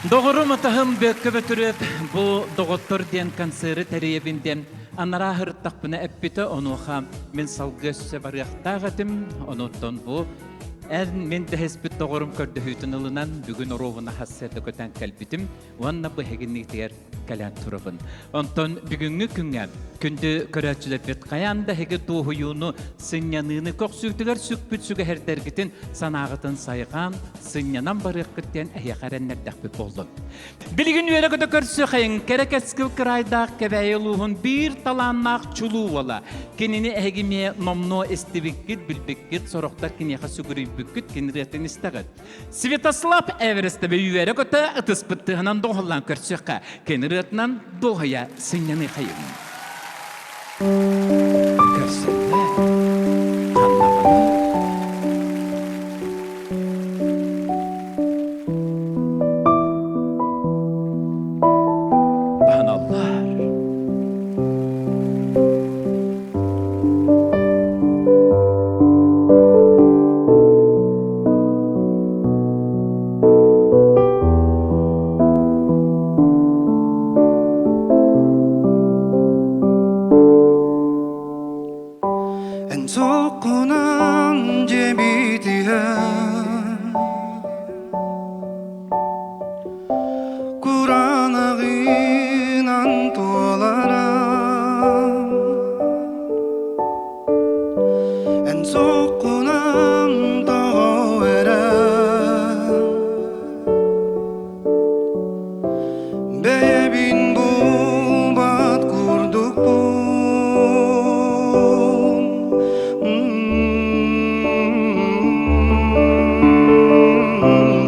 Доҕорум атаһым Бөккө Бөтүрүөп бу доҕоттор диэн концеры тэрийэбин диэн анараа сырыттахпына эппитэ, онуоха мин салгыы өссө барыахтаах этим, онуттан бу эн мин дэһиспит доҕорум көрдөһүүтүн ылынан бүгүн оруобуна хассыата көтөн кэлбитим уонна бу эһигинниитигэр кэлэн турабын. Онтон бүгүҥҥү күҥҥэ күндү көрөөччүлэрбит хайаан да эһиги дуоһуйууну, сынньаныыны көхсүүтүгэр сүкпүт сүгэһэрдэргитин санааҕытын сайҕаан, сынньанан барыаххыт диэн эһиэхэ эрэннэрдэхпит буоллун. Билигин үөрэ-көтө көрсүөхэйиҥ кэрэ кэскил кыраайдаах Кэбээйи улууһун биир талааннаах чулуу уола. Кинини эһиги эмиэ номнуо истибиккит, билбиккит, сорохтор киниэхэ сүгүрүйбүккүт, кини ырыатын истэҕит. Святослав Эверестовы үөрэ-көтө ытыспыт тыаһынан доҕуһуллаан көрсүөххэ, кини ырыатынан дуоһуйа сынньаныахайын. Көрсөллөр, ханнаҕыный? Баһыналлар. Эн соккунан дьэбитиһэн Куранаҕынан туолара Эн соккунан тоҕо эрэ Бэйэбин булбат курдукпун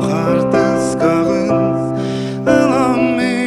Хартыскаҕын ылам мин.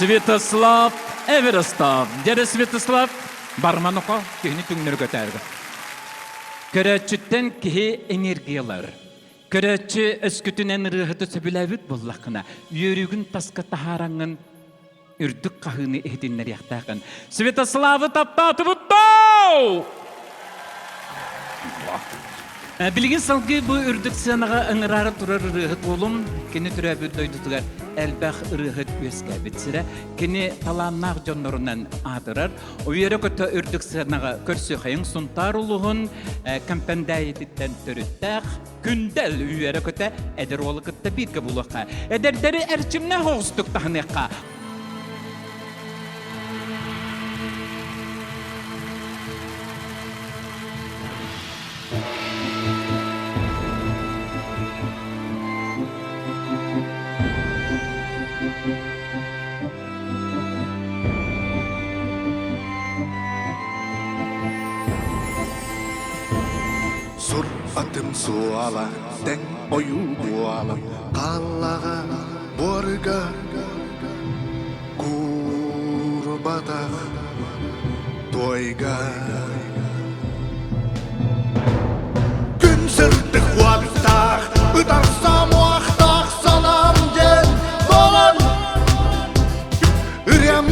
Святослав Эверостов. Дьэрэ Святослав барманоко киһини түҥнөрү көтөөргө. Көрөөччүттэн киһи энергиялар. Көрөөччү өскүтүнэн ырыаһыты сөбүлээбит буоллаххына, үөрүүгүн таска таһаараҥҥын үрдүк хаһыыны иһитиннэриэхтээххин. Святославы таптаатыбыт доо! Билигин салгыы бу үрдүк сыанаҕа ыҥыраары турар ырыаһыт уолум кини төрөөбүт дойдутугар элбэх ырыаһыт үөскээбит сирэ. Кини талааннаах дьоннорунан аатырар. Үөрэ-көтө үрдүк сыанаҕа көрсүөхэйиҥ Сунтаар улууһун Кэмпэндээйититтэн төрүттээх Күндэл үөрэ-көтө эдэр уолу кытта бииргэ булуохха. Эдэрдэри эрчимнээх оҕустук таһыныахха. Сур атым суола тэҥ ойуу буола хааллаҕа буорга куурбатах туойга Күн сырдык уоттаах ытарса муохтаах санаам диэн буолан Үрем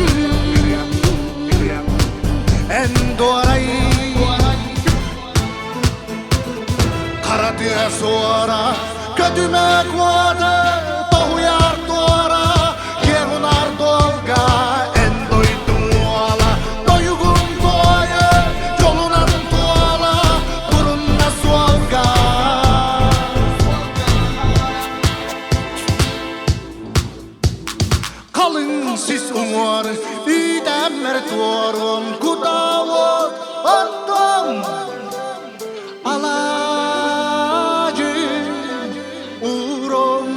эн дуорай Хара тыа суора, көтүмэ куота, тоһуйар туора, киэҥ унаар дуолга, эн дойдуҥ уола, тойугун туойа, дьолунан туола, турунна суолга. Халыҥ сис уҥуор үүтэммэр туоруом кутаауот оттом алаадьы уурум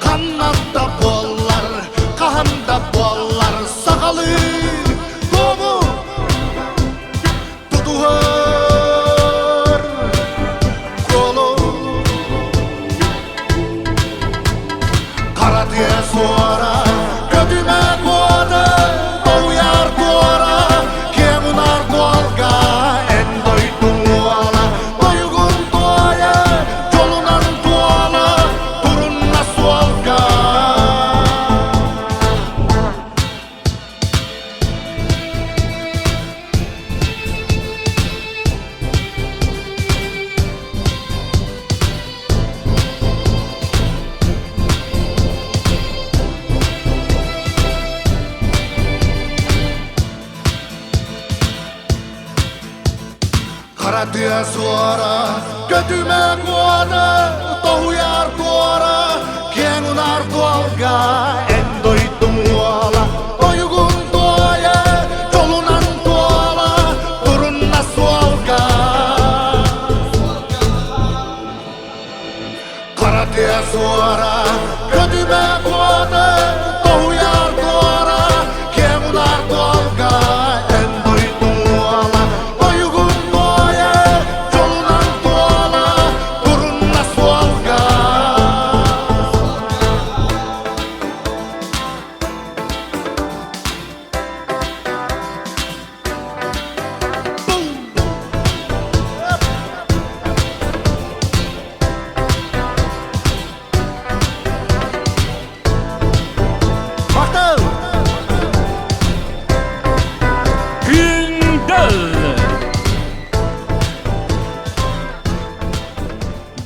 ханна да буоллар хаһан да буоллар сахалыы туому тутуһар куолу Хара тыа суора, көтүмэ куота, тоһуйар туора, киэҥ унаар дуолга, эн дойдуҥ уола, тойугун туойа, дьолунан туола, турунна суолга. Хара тыа суора, көтүмэ куота, тоһуйар туора, киэҥ унаар туолга, эн дойдуҥ уола, тойугун туойа, дьолунан туола, турунна суолга. Хара тыа суора, көтүмэ куота, тоһуйар туора, киэҥ унаар туолга, эн дойдуҥ уола, тойугун туойа, дьолунан туола, турунна суолга. Махтал! Күндэл!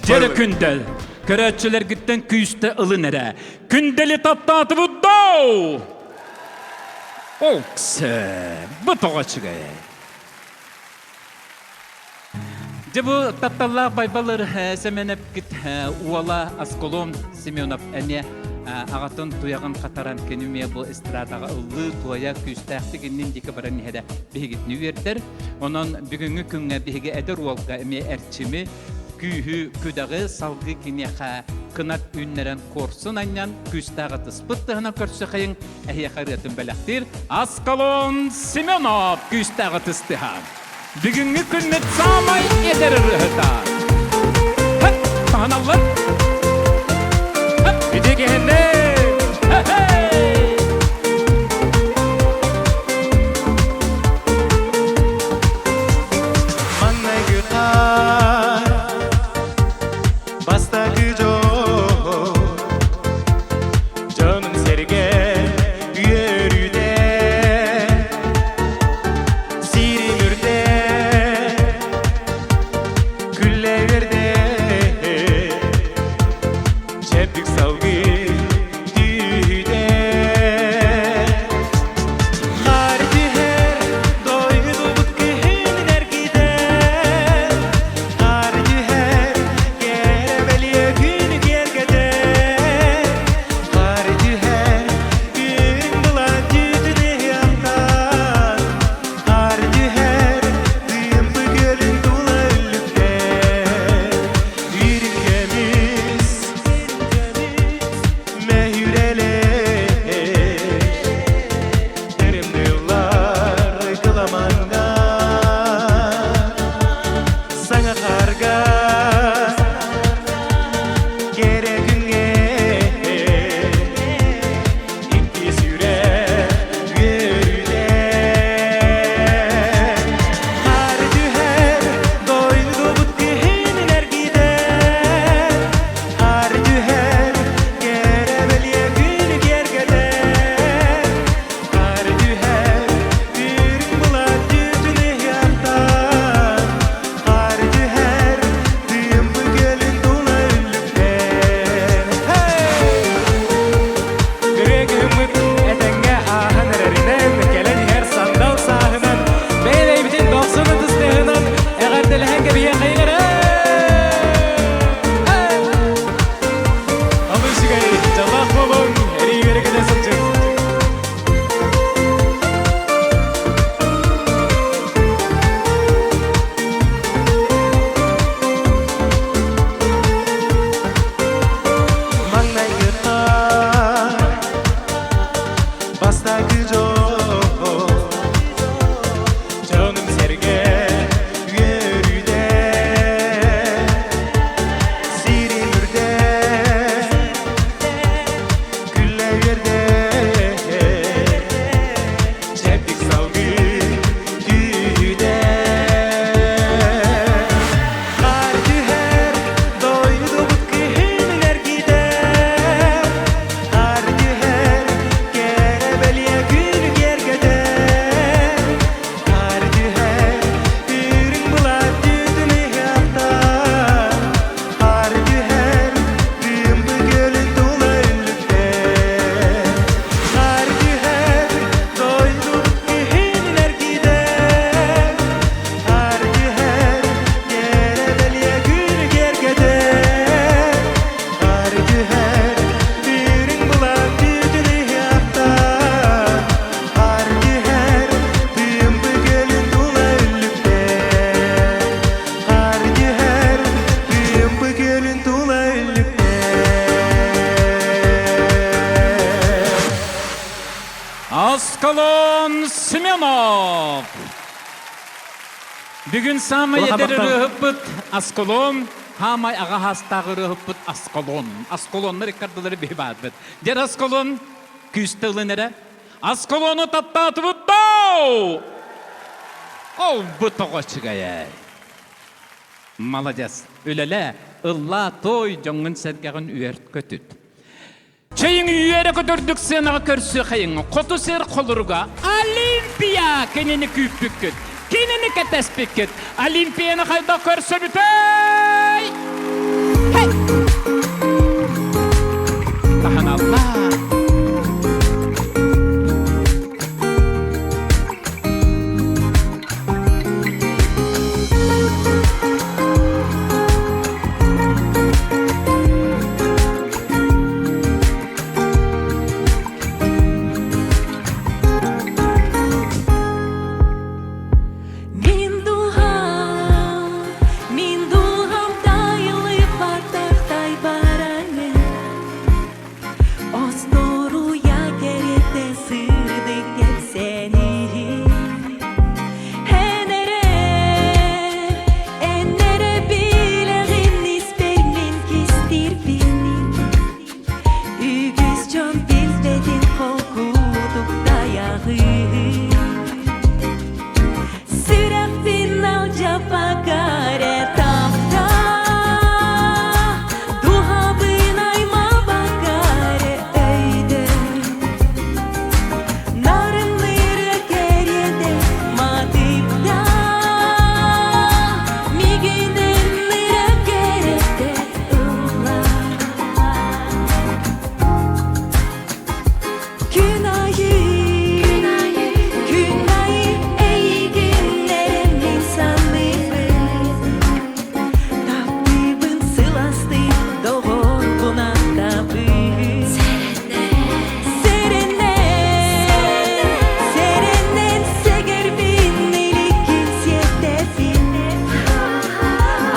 Дьэрэ Күндэл, көрөөччүлэргиттэн күүстэ ылын эрэ. Күндэли таптаатыбыт доо! Оксе, бу тоҕо үчүгэй. Дьэ бу тапталлаах Байбалыр Сэмэнэпкит уола Асколон Семенов эмиэ аҕатын туйаҕын хатаран кини эмиэ бу эстрадаҕа ыллыы туойа күүстээхтик иннин диэки баран иһэрэ биһигитини үөрдэр. Онон бүгүҥҥү күҥҥэ биһиги эдэр уолга эмиэ эрчими, күүһү, күдэҕи салгыы киниэхэ кынат үүннэрэн куорсун анньан күүстээх ытыспыт тыһынан көрсөхайыҥ эһиэхэ ырыатын бэлэхтиир Аскалон Семенов күүстээх ытыстыһа. Бүгүҥҥү күммүт саамай эдэр ырыаһыта. Таһыналлар. Ити киһиннэ! Аскалон Семенов! Бүгүн саамай Улахан эдэр махтал. ырыаһыппыт Аскалон, хаамай аҕа хаастаах ырыаһыппыт Аскалон. Аскалоннар иккардылары биһи баарбыт. Дьэр Аскалон күүстэ ылын эрэ. Аскалону таптаатыбыт доо! Ол бу тоҕо үчүгэй. Молодец. Үлэлээ, ыллаа, той, дьоҥҥун-сэргэҕин үөрт-көтүт. Чэйиҥ үөрэ көтөрдүк сыанаҕа көрсүөхэйиҥ. Хоту сир холоруга Олимпия кинини күүппүккүт, кинини кэтэспиккит. Олимпияны хайдах көрсөбүтэй? Хей! Таһаналлар. Мин духам, мин духам тайылып тахтай баранын Осторуя керете сырдык кепсени Энере, энере билегин испермин кистирбин Үгүс дьон билбэтин холкутук таяҕы Сүрэхпин алдьаппакка тапта Духабын аймабакка өйдө Нарынныры кэриэтэ матыпта Мигиненныры кэриэтэ ылла Күн айы, күн айы эйигин мин саныыбын Таптыыбын сыластыы доҕорбун аттабын Сэрэнэн, сэрэнэн сэгэрбин иликкин сиэтэбин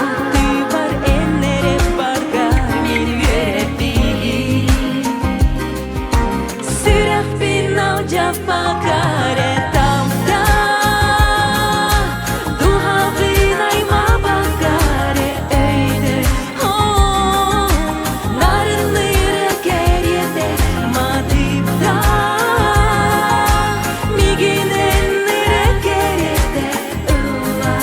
Аттыбар эн эрэ баргар мин үөрэбин Сүрэхпин алдьаппакка эрэ тамта Дууһабын аймаабакка эрэ өйдө Нарынныыры кэриэтэ матыыпта Мигин эннирэ кэриэтэ ылла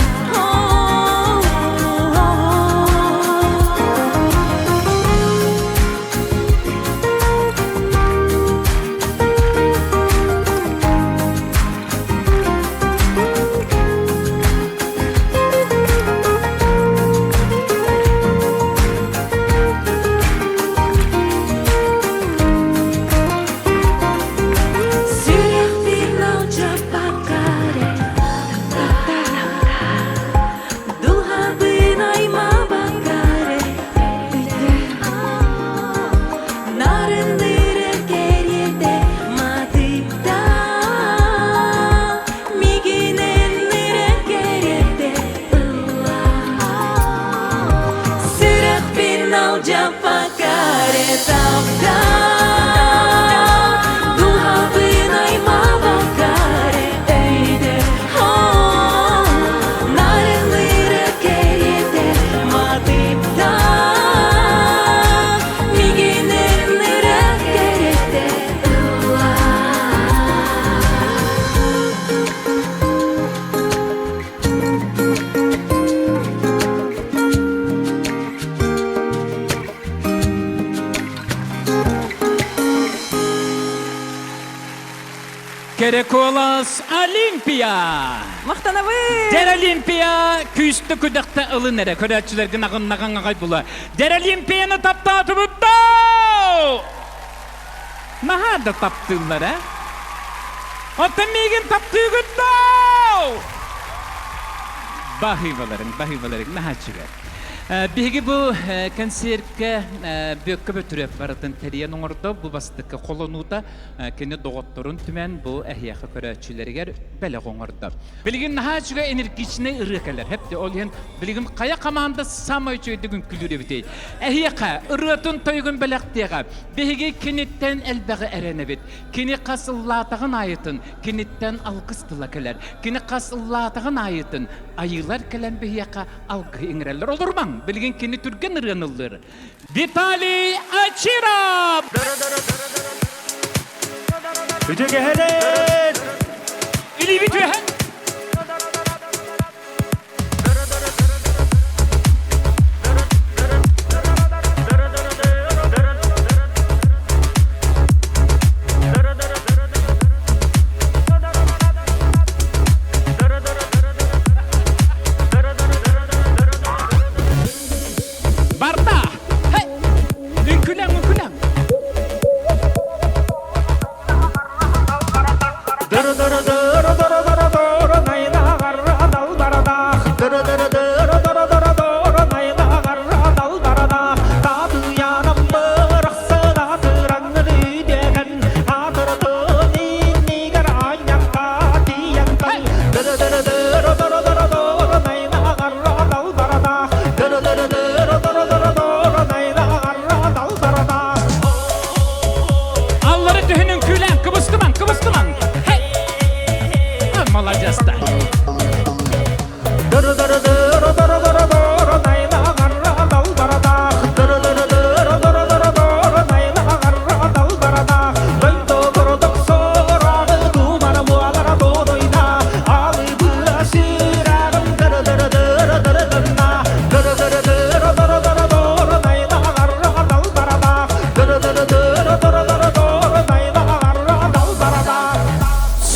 Сүрэхпин алдьаппакка эрэ Дууһабын аймаабакка эрэ Нарынныыры кэриэтэ матыыпта Мигиненнирэ кэриэтэ ылла Сүрэхпин алдьаппакка эрэ тапта Дууһабын аймаабакка эрэ өйдө Нарынныыры кэриэтэ матыыпта Мигиненнирэ кэриэтэ ылла Кэрэ куолас Олимпия! Махтанабын! Дэр Олимпия күүстэ күдэхтэ ылын эрэ көрөөччүлэргин аҕыннаҕаҥ аҕай була. Дэр Олимпияны таптаатыбыт доо! Наһаа да таптыыллар, э? Оттон миигин таптыыгыт доо! Баһыыбаларыҥ, баһыыбаларыҥ наһаа үчүгэй. Биһиги бу кэнсиэркэ Бүөккэ Бөтүрүөп барытын тэрийэн оҥордо. Бу бастакы холонуута кини доҕотторун түмэн бу эһиэхэ көрөөччүлэригэр бэлэх оҥордо. Билигин наһаа үчүгэй энергичнэй ырыа кэлэр. Хэпти ол иһин билигин хайа команда самай үчүгэйдик үҥкүүлүүр эбитий? Эһиэхэ ырыатын тойугун бэлэхтиэҕэ. Биһиги киниттэн элбэҕи эрэнэбит. Кини хас ыллаатаҕын аайытын киниттэн алгыс тыла кэлэр. Кини хас ыллаатаҕын аайытын айыылар кэлэн биһиэхэ алгыһы иҥэрэллэр. Олорумаҥ, билигин кини түргэн ырыаны ыллыыр. Виталий Ачиров! Үтүгэһэрин! Илиибит үөһэн! Барда! Хей! Үҥкүлэҥ, үҥкүлэҥ! Аллары түһүнүн күлэн, кыбыстыман, кыбыстыман. Хей! Молодец-то.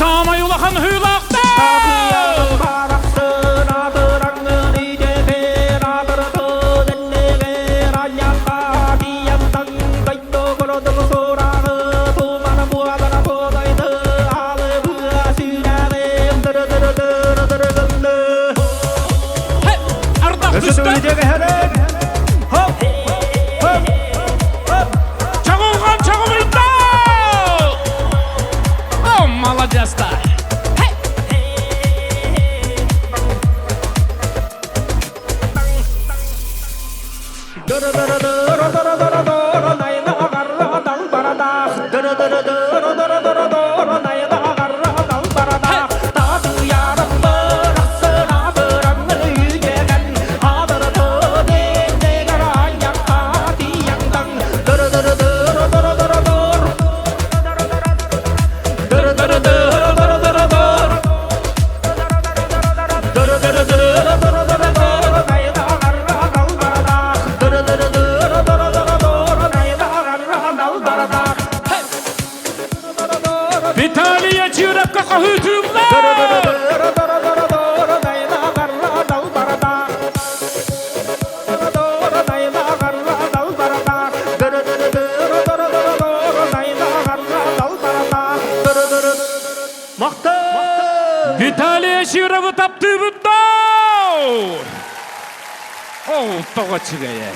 Саамай улахан ыһыылаахтар! Ардах түстэ! Чаҕылҕан чаҕылыйда! О, молодец-то! Виталий Ачировка хаһыытыыллар! Виталий Ачировы таптыыбын доо! Ол тоҕо үчүгэйэ.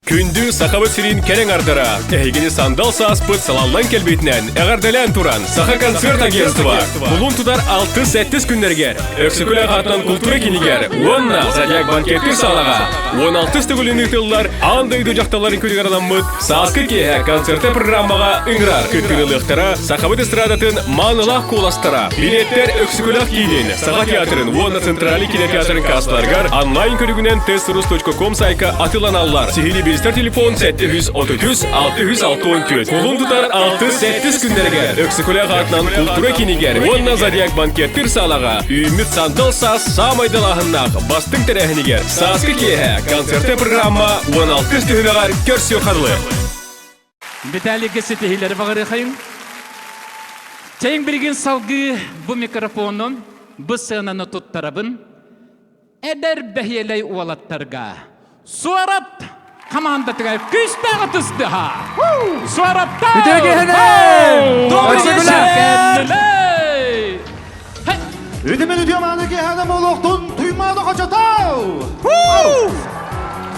Күндү Сахабыт сирин кэрэҥ ардара, эһигини сандал сааспыт салаллан кэлбитинэн эҕэрдэлээн туран, Саха концерт агентство кулун тутар 6-7 күннэригэр Өксөкүлээх аатынан култуура кинигэр уонна Зодиак банкеттыыр саалаҕа 16 төгүлүн ыытыллар аан дойду дьахталларын күнүгэр анаммыт Сааскы киэһэ концерты программаҕа ыҥырар кыттыылыахтара Сахабыт эстрадатын маанылаах куоластара билиэттэр Өксөкүлээх киинин Саха театрын уонна Центральный кинотеатрын кассаларыгар онлайн көрүгүнэн testrus.com сайка атыыланаллар. Сиһилии билсэр телефон 733 664. Кулун тутар 6-7 күннэригэр Өксөкүлээх аатынан култуура кинигэр уонна Зодиак банкеттыыр саалаҕа үүммүт сандал саас саамай далааһыннаах бастыҥ тэрээһинигэр Сааскы киэһэ концерты программа 16 түһүмэҕэр көрсүө харылы. Виталийга ситиһиилэри баҕарыахайын. Чэйиҥ билигин салгыы бу микрофону, бу сыананы туттарабын. Эдэр бэһиэлэй уолаттарга Суорат хамаандатыгар күүстээх ытыстыха! Суораттар! Үтүө киэһэнэн! Добрый вечер! Үтүмэн үтүө мааны киэһэнэ буолуохтун Туймаада хочотоо!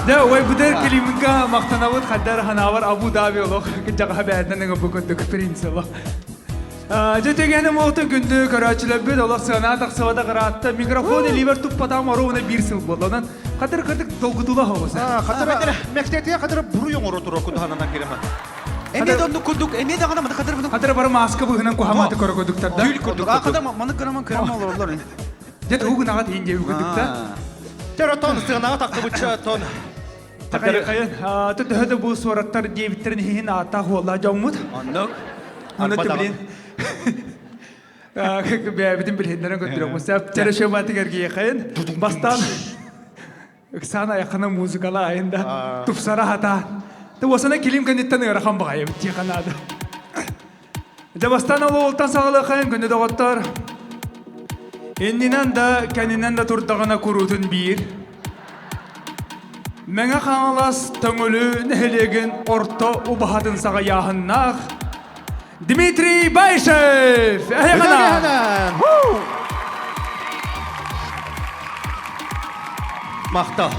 Да, ой бутер Климка мактанабыт хаддар ханавар Абу Даби олох жаға бәдінен ыңы бүкіндік принц олох. Жа тегені моқты күнді көрәчілер олох сына тақсыбада қаратты микрофон ливер туппатам оруына бир сыл болды. Онан қадыр кырдык долгутула хоғысы. Қадыр мектепте қадыр бұру оңыру тұру күдіхананан керемі. Эме донну курдук, эме дагана маны кадыр буну. Кадыр бар маска быһынан кухаматы көрө көдүктөр да. Күл курдук. А кадыр маны көрөмөн көрөмөн олорлор. Жет угун агат инде үгүдүк да. Төр тон сыгынага такты буча тон. Такай кайын. Төтөдө бу суораттар диэбиттерин хин ата хуолла жоммут. Оннук. Аны түблин. Бәбитин билхиннерин көттүрөк. Мусап тереше батыгер кайын. Бастан Оксана якына музыкала айында тупсара хата. Ты осана килим кенеттен ырахан багай тиханады. Жабастан олу олтан сағалы қайын күні доғыттар. Иннинен да, кәнинен да турдағына курутун бир. Мәңі қаңалас төңілі нәхелеген орто убахатын саға яхыннақ. Дмитрий Байшев! Әйғана! Мақтал.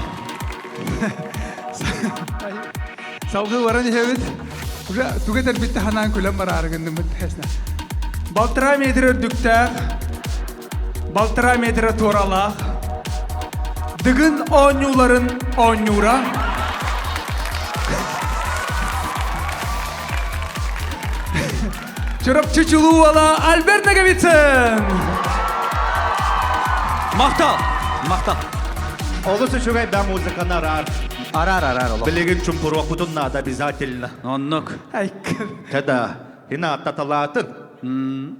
Салғы баран ехебит. Уже тугетер битте ханан күлем бар арыгынды мыт Балтыра метр үрдүктәк, балтыра метр туралақ, Дыгын оонньууларын оонньуура. Чурапчы чулууала Альберт Наговицын! Мактал! Мактал! Олус үчүгэй да музыканы арар. Арар, арар олох. Билигин чумпуруохпутун наада обязательно. Оннук. Тада, ина аттаталаатын.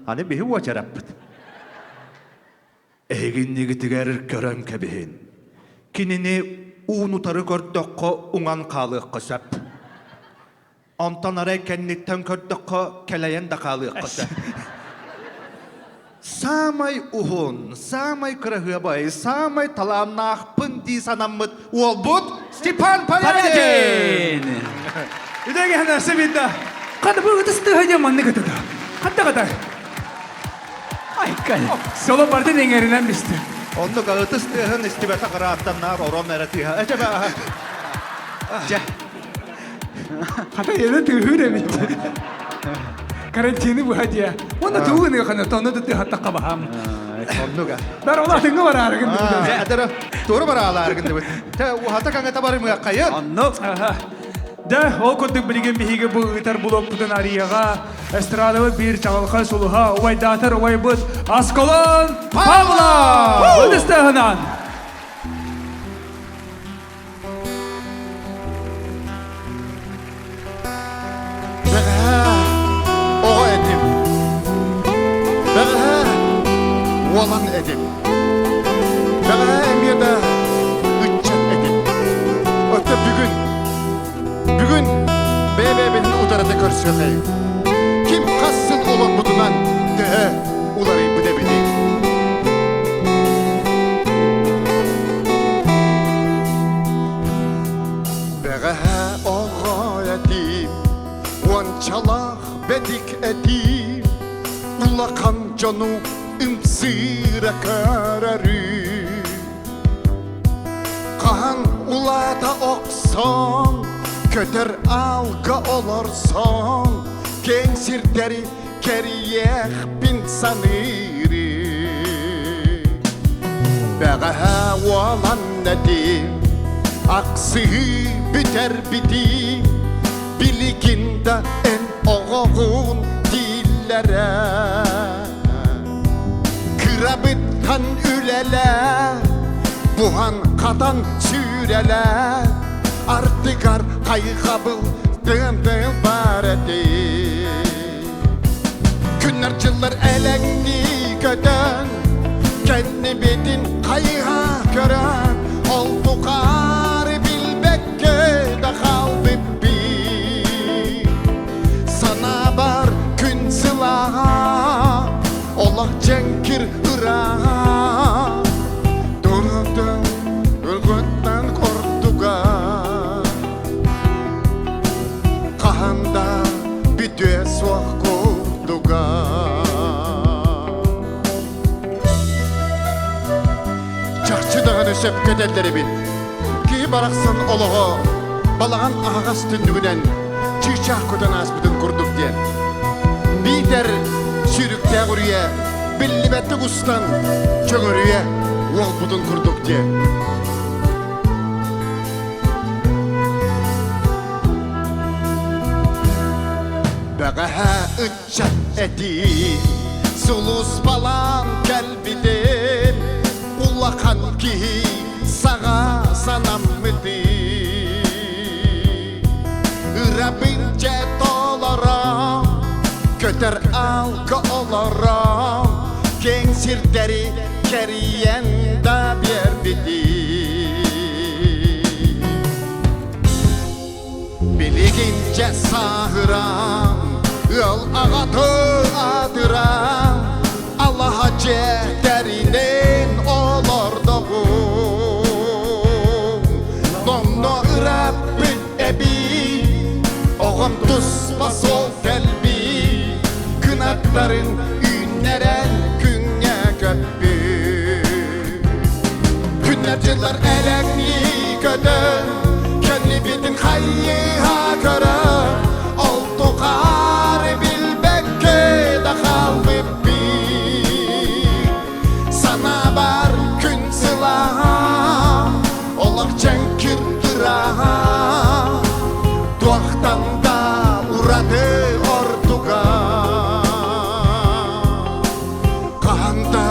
Аны биһи уочараппыт. Эһигиннигитигэр көрөн кэбиһин. Кинини уунутары көрдөххө уҥан хаалыахха сөп. Онтон арай кэнниттэн көрдөххө кэлэйэн да хаалыахха сөп. Самай уһун, самай кыраһыабай, самай талааннаахпын дии санаммыт уолбут Степан Полядин! Үдәге хана себидда. Када бу ытысты хадя манны кытыда. Хатта ката. Айкай. Соло барды эңеринен бисти. Оннук ытыс тыаһын истибэтэ кырааттаннаар орон эрэ тыаһа. Эчэ ба. Жа. Хата еде тыһыр эбит. Карантины бу хадя. Онна тугуны хана тонны ты хатта кабахам. Оннуга. Дар ола тыңгы бар арыгын. Адара тура бар алааргын дебит. Тэ ухата каңа табары мыга кайын. Оннук. Да, ол курдук билген биһиги бу ытар булоппутун арияга эстрадабыт бир чаҕылхай сулуһа убайдаатар убайбыт Асколон Павлов! Ытыстыһынан! Бэҕэһээ оҕо этим. Бэҕэһээ уолан этим. Бэҕэһээ эмиэ да ыччат этим. Оттон бүгүн, бүгүн бэйэ-бэйэбитин утарыта көрсүөхэйиҥ. Ким хас сыл олорбутунан төһө уларыйбыт эбитий? Бэҕэһээ оҕо этим, уончалаах бэдик этим, улахан дьону ымсыыра көрөрүм. Хаһан улаата охсон, көтөр аалга олорсон, киэҥ сирдэри кэрийиэхпин саныырым. Бэҕэһээ уолан этим, ахсыһыы бүтэр битиим, билигин да эн оҕоҕун дииллэрэ. Кырабыттан үлэлээ, буһан-хатан сүүрэлээ, ардыгар хайҕабыл тыын-тыын баар этий. Күннэр дьыллар элэҥнии көтөн, кэннибитин хайыһа көрөн, ол тухары билбэккэ да хаалбыппыт. Санаабар күн сылааҕа, олох дьэҥкир ырааҕа, турдун ылгыттан курдуга. Хаһан да бүтүө суох курдуга. Чахчы даҕаны сөпкө этэллэр эбит. Киһи барахсан олоҕо балаҕан аһаҕас түннүгүнэн чыычаах көтөн ааспытын курдук диэн. Биитэр сүүрүктээх үрүйэ биллибэттик устан чөҥөрүйэ уолбутун курдук диэн. Бэҕэһээ ыччат этии сулууспалаан кэлбитим улахан киһи саҕа санаммытым Ырабын дьэ толорон көтөр аалга олорон киэҥ сирдэри кэрийэн да биэрбитим Билигин дьэ сааһыран, ыал аҕаты аатыран, алаһа дьиэ тэринэн олордоҕум. Номно ырааппыт эбии, оҕом туспа суол кэлбии, кынаттарын үүннэрэн күҥҥэ көппүт. Күннэр-дьыллар элэҥнии көтөн, кэннибитин хайыһа көрөн, ол тухары билбэккэ да хаалбыппыт. Санаабар күн сылааһа, олох дьэҥкир ырааһа, туохтан да ураты ордуга. Хаһан да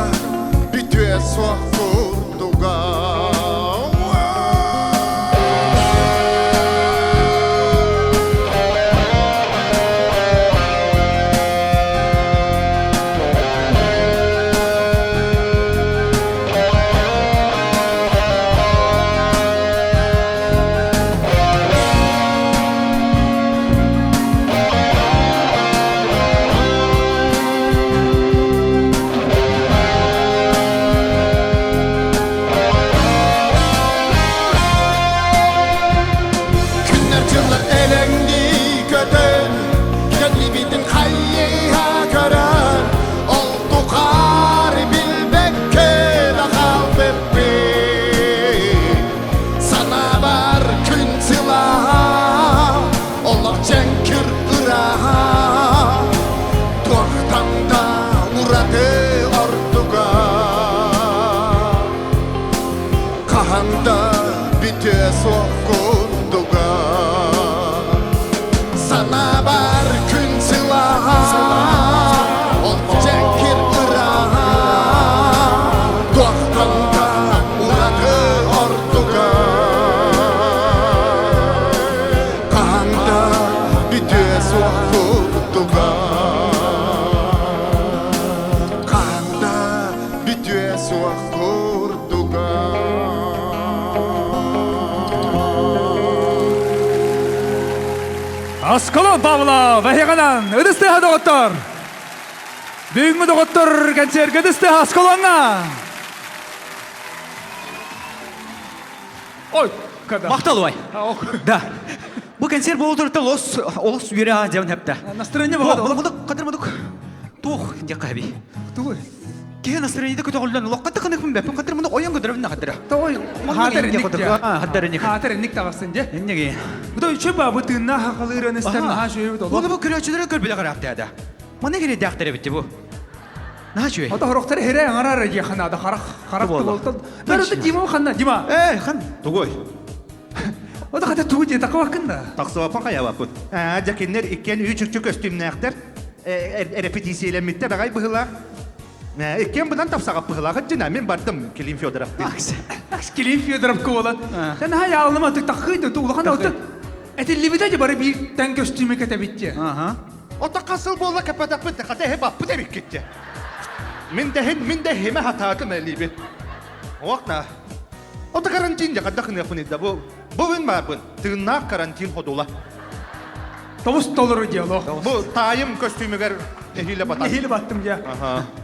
бүтүө суох курдуга. Күннэр дьыллар элэҥнии көтөн, кэллибитин хайыһа көрөн, ол тухары билбэккэ да хаалбыппын. Санаабар күн сылааһа, олох дьэҥкир ырааһа, туохтан да ураты ордуга. Хаһан да бүтүө суох курдуга. Санаабар күн сылааһа, ол дьэҥкир ырааһа, туохтан да ураты ордуга. Хаһан да бүтүө суох курдуга. Хаһан да бүтүө суох курдуга. Аскалон Павлов, эһиэхэнэн ыдыстыһа доҕоттор! Бүгүҥҥү доҕоттор кэнсиэргэ ыдыстыһа Аскалоҥҥа! Ой, когда? Махтал убай. Да. Бу концерт буолутурта олус олус үөрэ дьон хепте. Настроение болады. Мудук кадыр мудук. Туох диэххэ хаби. Тугуй? Киһи настроениета көтөҕүллэн олоххо тахыныхпын бэппин кадыр мудук ойон көтөрөбүн хадыра. Той хатыр инник Хатыр инник. Хатыр инник таҕыстын дьэ. Инниги. Бу үчү бабы тыынна хахалыырын истэн наһаа үчүгэй бит Оны бу көрөөччүлөрө көрбүлэ караактаада. Маны киридэхтер эбитти бу. Наһаа үчүгэй. Ото хорохтор хире аңарар дии ханаада харах харах болтон. Бары Дима ханна Дима. Э хан. Тугуй? Ото хата тугу дии такабаккын да. Тахсыбаппын хайабаппын. Аа, дьэ кинилэр иккиэн үчүкчү көстүүмнээхтэр. Репетициялэммиттэр аҕай быһыылаах. Иккиэн быдан тапсаҕап быһыылаах дьина мин бардым Клим Федоров. Клим Федоров куолан. Сен наһаа яалыма таххый да улахан отут этиллибитэ бары биир тэн көстүүмү кэтэбитти. Ото хасыл буолла кэппэтэхпит хата эһи баппыт эбиккитте. Мин дэһин мин да химе хатаатым элиби. Оqна. Ото карантин жа кадда хыныаппын идда бу бу мин баарбын тыыннаах карантин ходула. Тобус толору диалог. Бу таайым көстүүмүгэр нэһиилэ батар. Нэһиилэ баттым дьэ.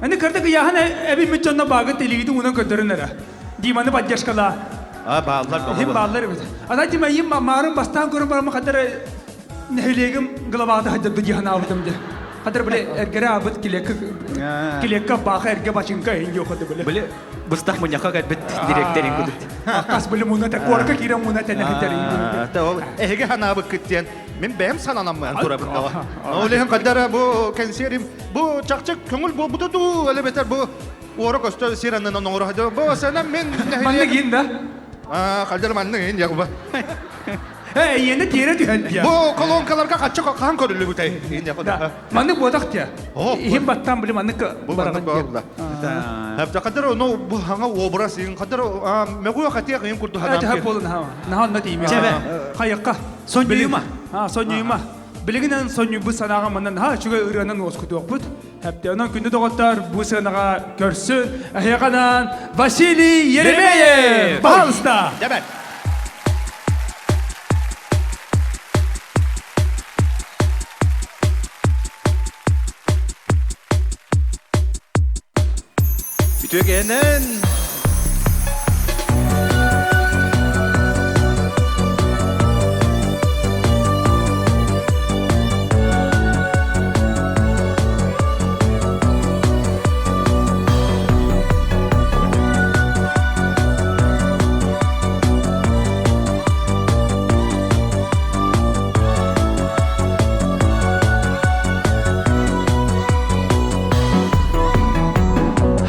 Аны кырдык ыйааһын эби мүччонно багыт илигитин унан көрдөрүн эрэ. Диманы поддержкала. А бааллар Хим бааллар эбит. Ана Дима им марын бастаан көрөн барамы хадара нэһилиэгим главата хаддарды диһанаабытым дьэ. Хадыр биле эргере абыт килекка килекка баха эрге бачынка ин yok хады биле. Биле быстах муньяха кэлбит директорин кудут. Кас биле муна та корка кире муна та нехтерин. Та ол эһиги ханаабыккыт диэн мин бэйэм сананаммын турабын даҕа. Ол иһин хайдара бу кэнсиэрим бу чахчы көҥүл буолбута дуу элебетер бу уора көстө сир аннынан оҥоро хадьа бу сэнэ мин Маннык иин да? Аа хайдара маннык иин якуба. Э иэнэ тиэрэ түһэн дия. Бу колонкаларга хаччы хаан көрүллүбүтэй иин якуба. Маннык буотах тия. Иһин баттаан биле маннык Бу маннык буолла. Хаддар ну бу хаҥа образ иин хаддар мөгүө хатиах иин курду ханаам. Тэһэ буолун хаама. Наһаа онно тииймэ. Чэбэ. Хайыкка. Сонньуйума. А, сонньуйума. Билигинэн сонньуйбут санааҕа манан наһаа үчүгэй ырыанан уоскутуохпут. Хэпте онон күндү доҕоттор бу сыанаҕа көрсүн. Эһиэхэ Василий Еремеев! Пожалуйста! Дәбәт. Үтүөгэнэн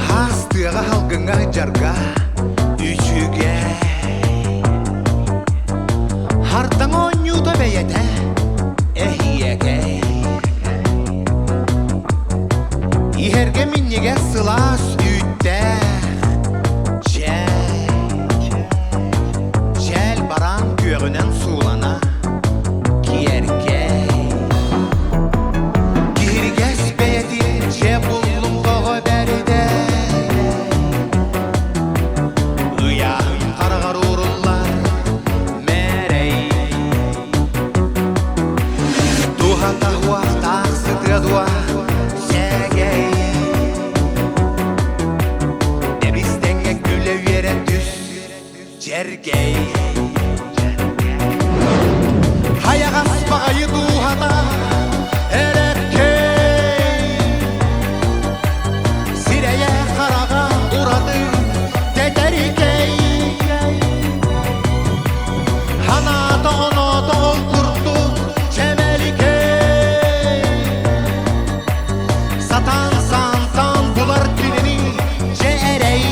Хастыаҕа халгыҥҥа дьарга үчүгэй Хартаҥ оонньуута бэйэтэ эһиэкэй Иһэргэ минньигэс сылаас үүттээх чээл Чээл бараан күөҕүнэн суулана киэркэй Киһиргэс бэйэтин дьэ буллум тоҕо бэрдэ Ыйааһын хараҕар ууруллар мээрэй Туһата уохтаах сытыа дуо сэгэй Тэбистэҥҥэ күлэ-үөрэ түс дьэргэй Хайаҕас баҕайы дууһата эрэккэй Сирэйэ хараҕа ураты тэтэрикэй Ханаата оноото ол курдук чэмэликэй Сатаан саантаан булар кинини дьэ эрэй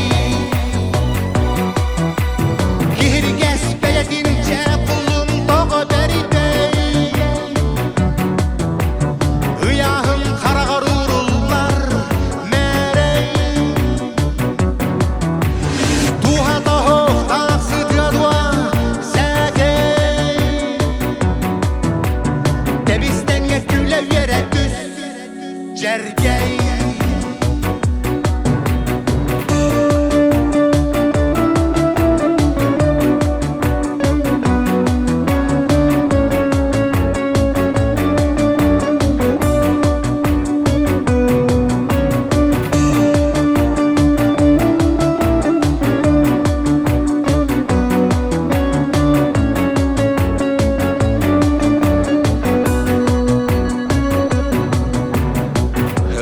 Киһиргэс бэйэтин дьэ буллун тоҕо бэридэй Ыйааһын хараҕар ууруллар мээрэй Туһата оһохтоох сытыа дуо сээкэй Тэбистэҥҥэ күлэ-үөрэ түс дьэргэй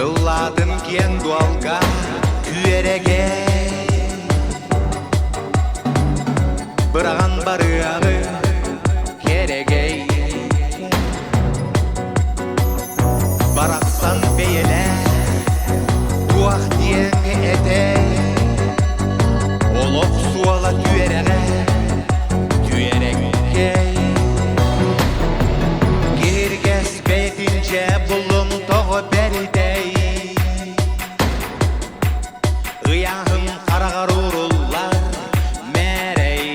Ыллаатын киэҥ дуолга күөрэгэй Быраҕан барыаҕы кэрэгэй Барахсан бэйэлээх туох диэҥ этэй Олох суола түөрэҕэ түөрэккэй Киһиргэс бэйэтин дьэ буллум тоҕо бэрдэй Ыйааһын хараҕар ууруллар мээрэй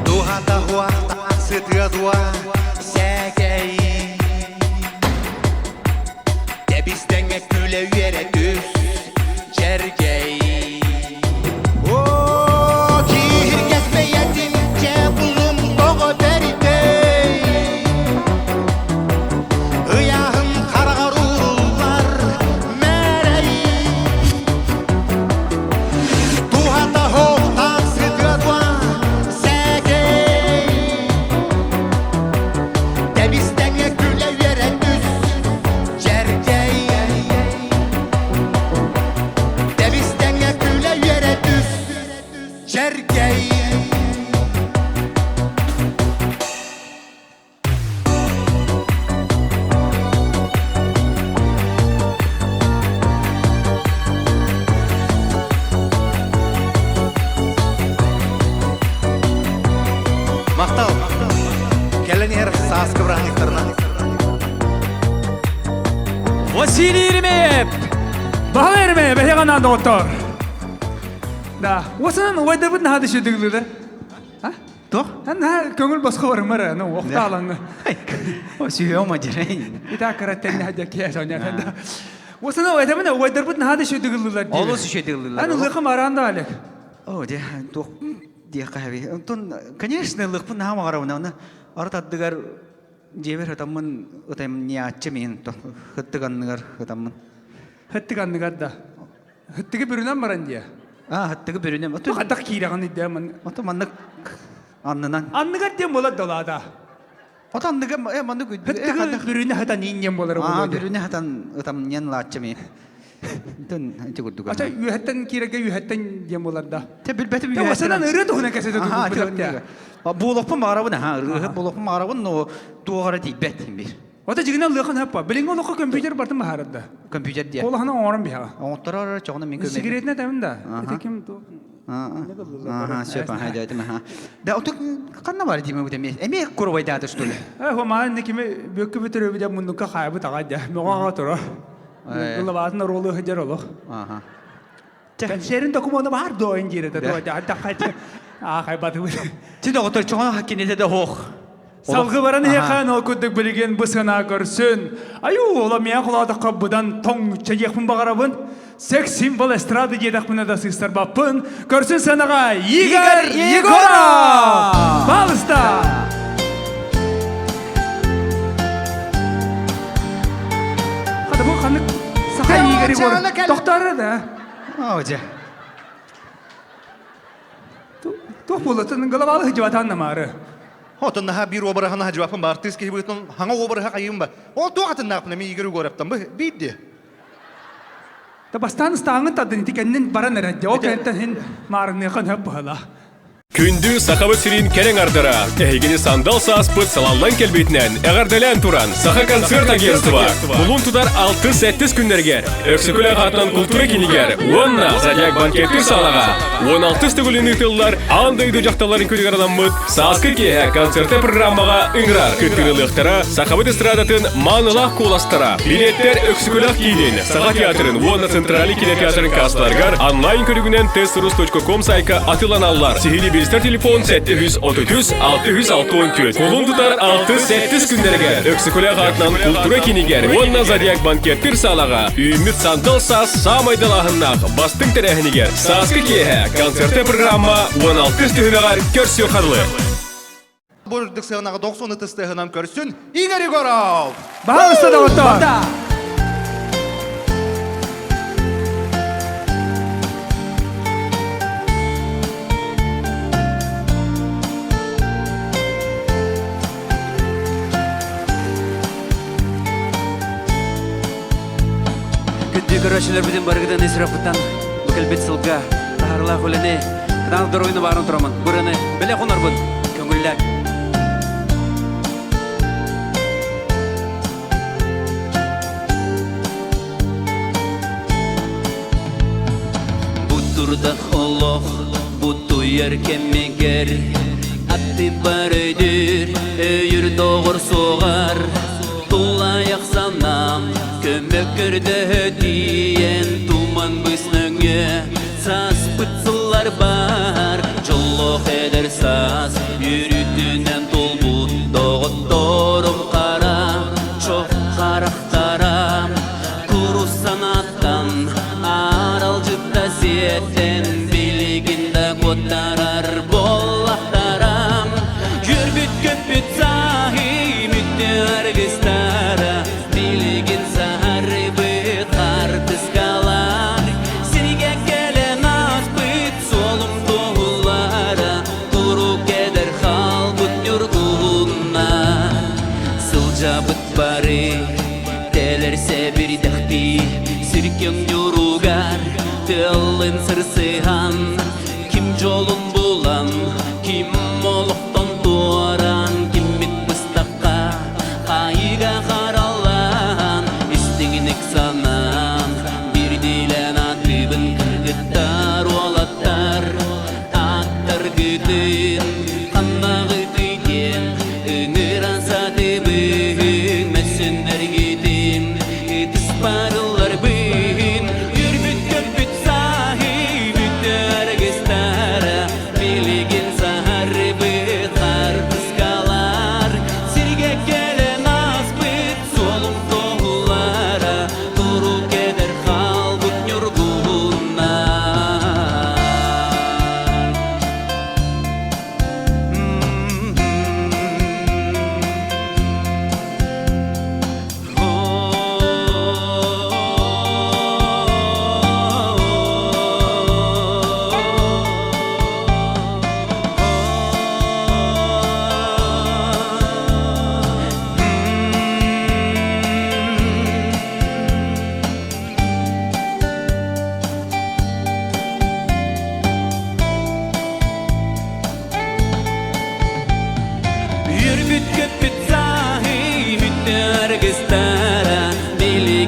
Туһата уохтаах сытыа дуо сээкэй Тэбистэҥҥэ күлэ-үөрэ түс дьэргэй Оо, киһиргэс бэйэтин дьэ буллум тоҕо бэрдэй Ыйааһын хараҕар ууруллар мээрэй Туһата оһохтоох сытыа дуо сээкэй Тэбистэҥҥэ күлэ-үөрэ Василий Еремеев! Баһылай Еремеев, эһиэхэ анаан доҕоттоор. Да, уосанан убайдарбыт наһаа да үчүгэй А? Туох? Наһаа көҥүл босхо барымар, ну, охтаалаҥы. Сүйөм адьырай. Итак, караттен хадя киэ соня. Уосана этэмин убайдарбыт наһаа да үчүгэй ыллылар дии. Олус үчүгэй ыллылар. Аны лыхым араан да Олег. О, де, туох диэххэ хэби. Онтон, конечно, лыхпын наһаа маҕарабын, аны арыт ардыгар дьиэбэр ытаммын ытамньааччы миин хыттык анныгар ытаммын. Хыттык анныгар да. Хыттыгы бүрүнэн баран дии. А, хыттыгы бүрүнэн. Ото хадах киирэҕин идэ ман. Ото маннык аннынан. Анныгар диэн буолар долаада. Ото анныга э маннык Хыттыгы бүрүнэ хатан иинньэн буолар Аа, бүрүнэ хатан ытамньан лааччы миин. Тын ити курдук. Ата үөһэттэн киирэргэ үөһэттэн диэн буолар да. Те билбэтим үөһэттэн. Осанан ырыа туһунан кэсэтэ туһунан. Буолуохпун баҕарабын аха ырыаһыт буолуохпун баҕарабын но туох эрэ тиийбэт бир. Ото дьигинэн лыахан хаппа. Билиҥҥи олоххо компьютер бартын баһаарар да. Компьютер диye. Колаһына оҥорон биһаҕа. Оҥотторор чоҕуна мин көмө. Сигаретine тэмин да. Это ким ту? Ага, все, ага, дядя, ага. Да, оту ханна бар диме бу эме. Эме курбайдааты что ли? Э, хомаан кими бөккү бүтөрөбү дя муннукка хаайбыт аҕа дя. Мөҕө тура. Гылабаатын оруолу сылдьар олох. Ага. Кэнсиэрин докумуона баар дуо диир этэ дуо аахайбатыбыт. Ти доҕотор чоҕоно кинилэ да хоох. Салгы баран иһэхэн ол курдук билигин бу сана көрсүн. Аю, ола миэ холоодоххо будан тоҥ чэйиэхпин баҕарабын. Секс символ эстрады диэтэхпинэ да сыыстарбаппын. Көрсүн сыанаҕа Игорь Егоров! Пожалуйста! Хата бу ханнык саха Игорь Егоров тохтоору да. Оо дьэ. Туох буолатын головалы хыдьыбатаан намаары. Отон наһаа биир уобараһын хадьыбаппын баартыыс киһи быһыытынан хаҥа уобараһа хайыым ба. Ол туох атыннаахпын эми Игорь Егоровтан бу биирди. Та бастаан ыстааҥын тардын ити кэннин баран эрэ дьэ ол кэнниттэн хин маарыныахан хөп быһала. Күндү Сахабыт сирин кэрэҥ ардара, эһигини сандал сааспыт салаллан кэлбитинэн эҕэрдэлээн туран, Саха концерт агентство кулун тутар 6-7 күннэригэр Өксөкүлээх аатынан култуура кинигэр уонна Зодиак банкеттыыр саалаҕа 16 төгүлүн ыытыллар аан дойду дьахталларын күнүгэр анаммыт Сааскы киэһэ концерты программаҕа ыҥырар. Кыттыылыахтара Сахабыт эстрадатын маанылаах куоластара. Билиэттэр Өксөкүлээх киинин, Саха театрын уонна Центральный кинотеатрын кассаларыгар онлайн көрүгүнэн testrus.com сайка атыыланаллар. Сиһилии билсэр телефон 733 664. Кулун тутар 6-7 күннэригэр Өксөкүлээх аатынан култуура кинигэр уонна Зодиак банкеттыыр саалаҕа үүммүт сандал саас саамай далааһыннаах бастыҥ тэрээһинигэр Сааскы киэһэ концерты программа 16 түһүмэҕэр көрсүө харылы. Бу үрдүк сыанаҕа 90 ытыс тыаһынан көрсүн Игорь Егоров! Баһаалыста доҕоттоор! Күндү көрөөччүлэрбитин барыгытын исрапыттан бу кэлбит сылга таһарылаах үлэни кытаанах доруобуйаны баарын турамын быраны бэлэх онорбун көҥүллэк. Бутурдах олох бутуйар кэмигэр Аттыбар өйдүүр, өйүр доҕор суоҕар Тулайах санаам көмө көрдөһө тиийэн Туман быснөҥө сааспыт сыллар бар Дьоллоох эдэр саас үөрүүтүнэн туолбут Доҕотторум хара, чох харахтара Курус санааттан аралдьытта сиэтэн билигин да куоттарар буоллахтара Үөрбүт көппүт сааһы мүттү аргыстара билигин саһарбыт хартыскалар сиргэ кэлэн ааспыт суолум туоһулара турук эдэр хаалбыт ньургуһуннар сылдьабыт бары Телер сэбирдэхтии сиркөҥ ньуругар тыаллын сырсыһан ким дьолун булан ким олохтон туоран киммит быстахха хаайыга хараллаан истиҥник санаан биирдиилээн аатыыбын кыргыттар уолаттар Аттаргытын ханнаҕытый диэн ыҥыран сатыбыһын мөссүннэргитин ытыспар.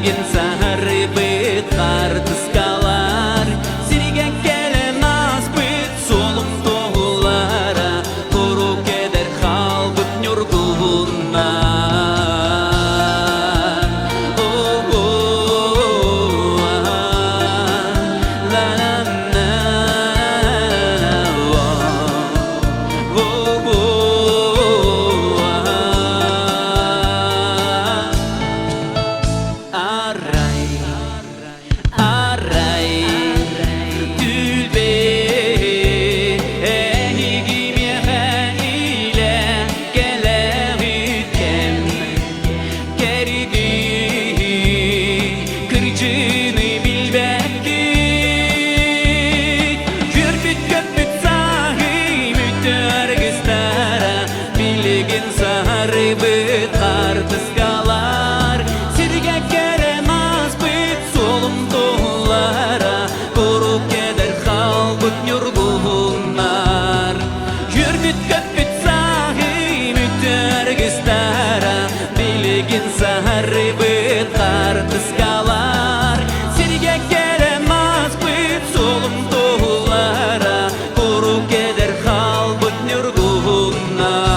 Билигин саһарбыт хартыскалар Сиргэ кэлэн ааспыт суолум туоһулара Куруук эдэр хаалбыт ньургуһуннар Арай, арай, түлбе эһиги миэхэ илэ кэлэҕит кэм кэрдии кырдьыыны билбэккит Көрбүт-көппүт сааһым үтүөргүстара билигин саһарбыт хартыскалар сиргэ кэлэн ааспыт суолум туһулара куруук эдэр хаалбыт ньургуһуннар Көрбүт-көппүт сааһым үтүөргүстара билигин саһарбыт хартыскалар сиргэ кэлэн ааспыт суолум туһулара куруук эдэр хаалбыт ньургуһуннар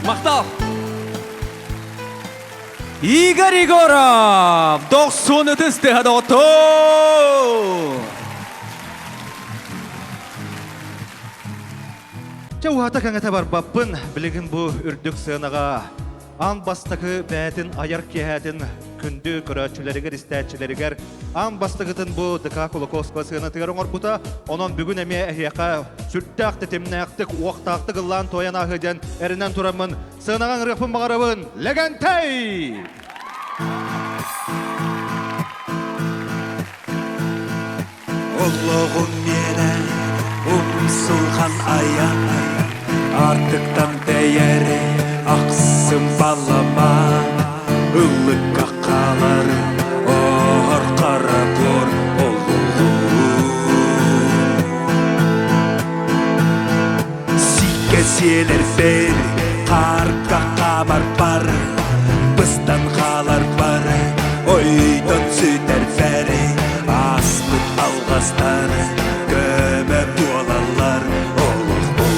Махтал! Игорь Егоров! Дохсун ытыс тыаһа доҕоттоо! Чэ уһата кэҥэтэ барбаппын, билигин бу үрдүк сыанаҕа аан бастакы бэйэтин айар киэһэтин күндү көрөөччүлэригэр, истээччилэригэр аан бастакытын бу ДК Кулаковского сыанатыгар оҥорбута. Онон бүгүн эмиэ эһиэхэ сүрдээх тэтимнээхтик, уохтаахтык ыллаан туойан ааһыы диэн эрэнэн тураммын сыанаҕа ыҥырыахпын баҕарабын. Лэгэнтэй! Олоҕум миэнэ умсулҕан айан Артыктан тэйэри ахсым балама Ыллыкка хааларым оһор хара буор олулуу Сииккэ сиэлэрбэр хаарга хаамарбар Быстан хааларбар ойдон сүтэрбэр Ааспыт алҕастар көмө буолаллар олохпун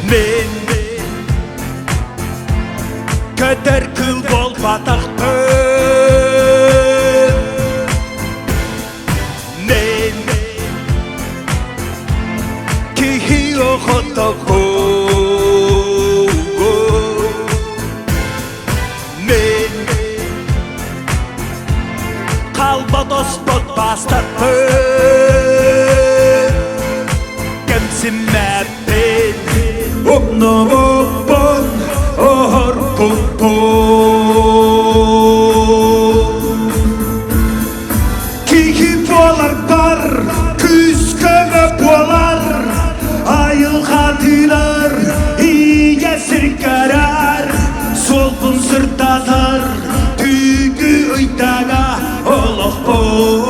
Мин көтөр кыл буолбатахпын Мен киһи оҕотоҕу Мен қалба доспот бастарпын Кэмсиммэппин умнубуппун оһорбуппун Киһи буоларбар күүс-көмө буолар, айылҕа тыынар, ийэ сир көрөр, суолбун сырдатар, түүнү ыйдаҥа олохпун.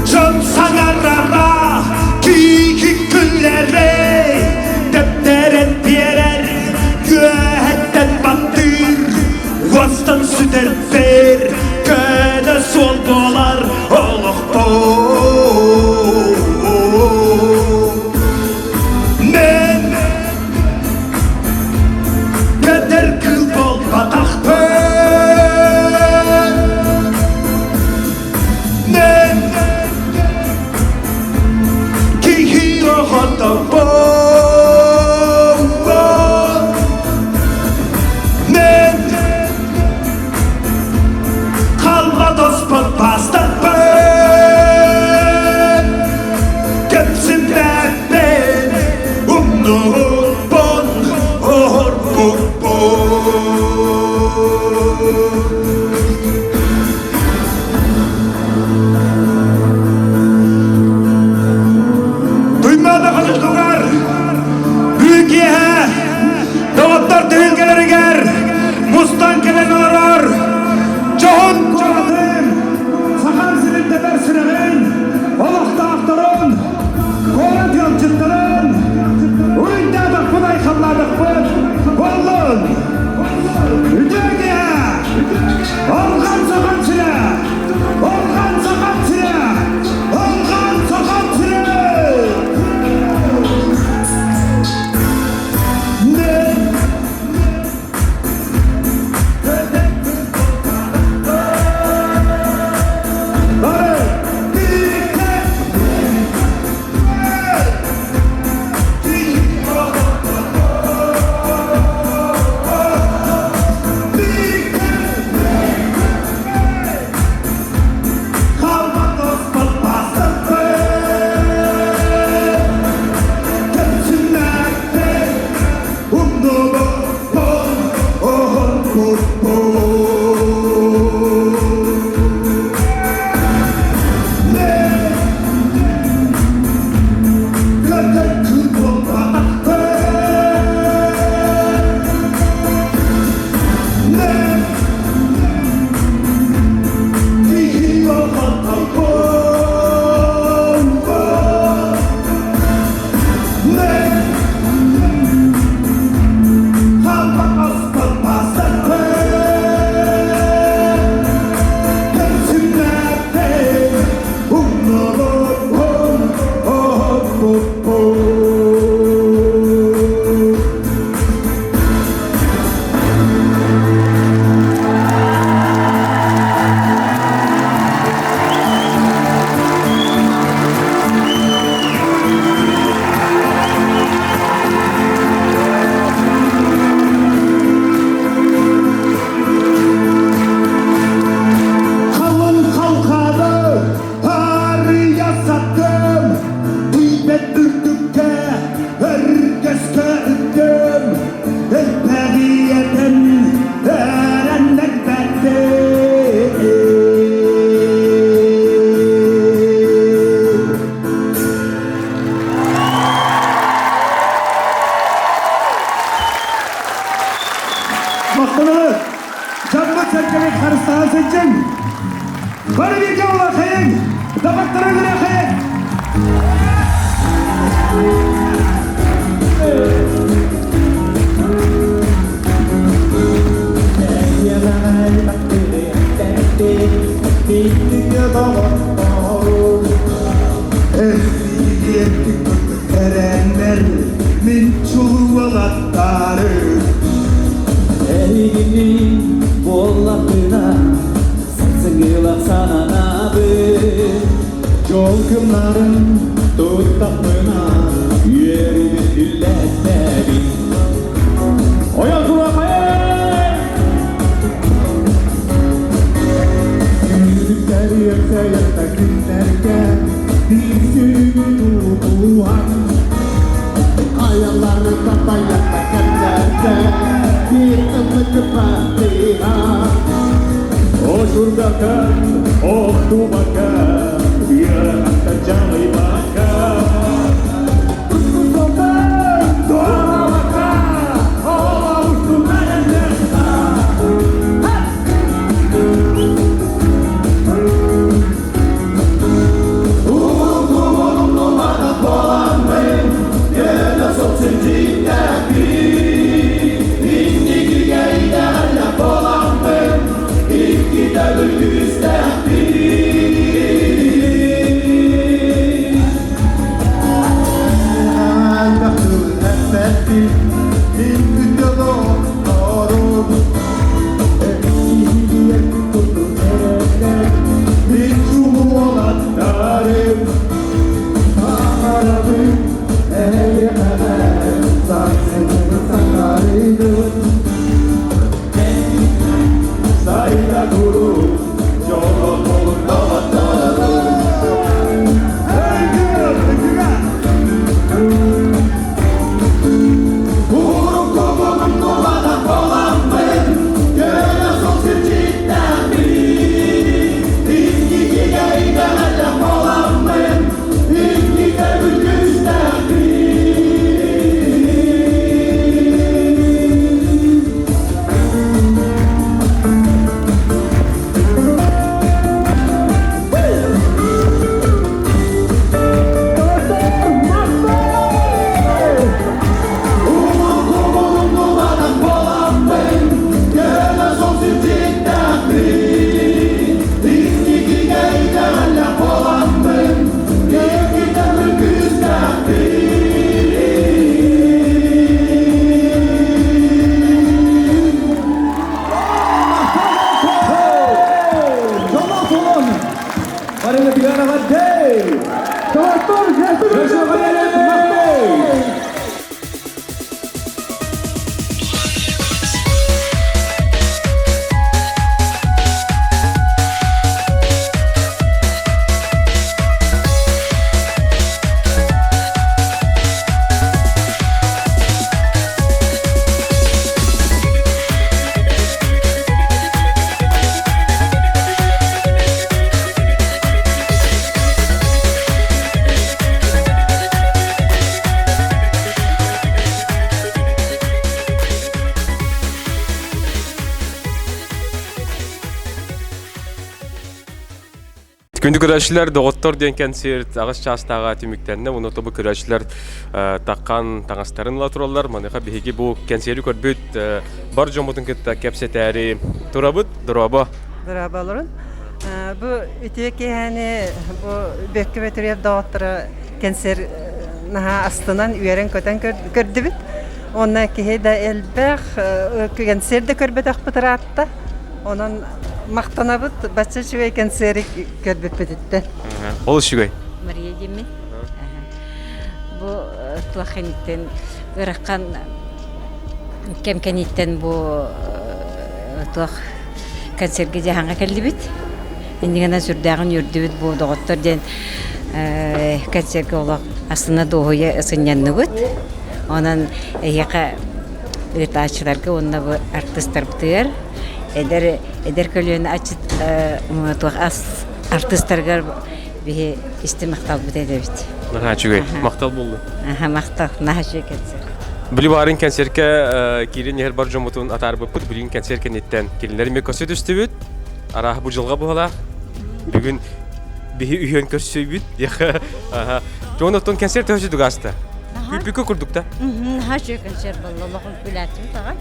Дьон саҥарара, киһи күлэрэ. Тэбэр сүрэҕин олохтоохторун, куорат ыалдьыттарын уруйдаатахпыт, айхаллаатахпыт буоллун! Үтүө киһи! Олган Сахан сирэ! Олган Сахан сирэ! Олган Сахан сирэ! Қалың қалқаны ария саттым, Түйбет үрдікке өргеске үттім, Элбәғиетін әрәннен бәттім. Мақтанабыт! Жамбыт сәркемет харыстаған сәтчен! Бары бірге ола қайын! Табақтары күре қайын! Erenler min çuvalatları Эйгини боллақына сарсыңылақ сананабын Жолкымнарын туттақпына ерібін үлләстәбін Оян тура қайын! Günlükler yakta günlerge Bir sürü tutuhan Ayaları tapayakta kemlerde Bir ımlık fatiha Oşurdakan, ohtubaka Yarakta canıybaka Tutkusoldan doğalaka Ola uçtum Барыгытыгар эҕэрдэ! Доҕоттор, Күндү көрөөччүлэр, доҕоттор диэн кэнсиэрт аҕыс чаастааҕа түмүктэннэ. Уну тобу көрөөччүлэр таххан таҥастарын ыла тураллар. Маныаха биһиги бу кэнсиэри көрбүт бар дьоммутун кытта кэпсэтээри турабыт. Дорообо. Дорооболорун. Бу үтүө киэһэни бу Бөккө Бөтүрүөп доҕотторо кэнсиэр наһаа астынан, үөрэн-көтөн көрдүбүт. Уонна киһи да элбэх, кэнсиэр да көрбөтөхпүт ыраатта. Онон махтанабыт бачча үчүгэй кэнсиэри көрбүппүтүттэн. Ол үчүгэй. Мария диэммин. Бу туох кэнниттэн ыарахан кэм кэнниттэн бу туох концерга дьаһаҥҥа кэллибит. Иннигэнэ сүрдээҕин үөрдүбүт бу доҕоттор диэн концерга олох астына дуоһуйа сынньанныбыт. Онон эһиэхэ ыытааччыларга уонна бу артыыстарбытыгар эдэр эдэр көлүөнэ аччыт туох ас артыыстарыгар биһи исти махталбыт эдэбит. Наһаа үчүгэй. Махтал буоллун. Аха, махтал. Наһаа үчүгэй концерт. Били баарын концертка киирэн иһэр бар дьоммутун атаарбыппыт. Билигин концерт кэнниттэн кинилэр эмиэ көрсө түстүбүт. Арааһа бу дьылҕа буолаах. Бүгүн биһи үһүөн көрсүйбүт. Аха. Дьон оттон концерт төһө дугаста? Күппүккэ курдук да? Наһаа үчүгэй концерт буолла. Олох үҥкүүлээтибит аҕай.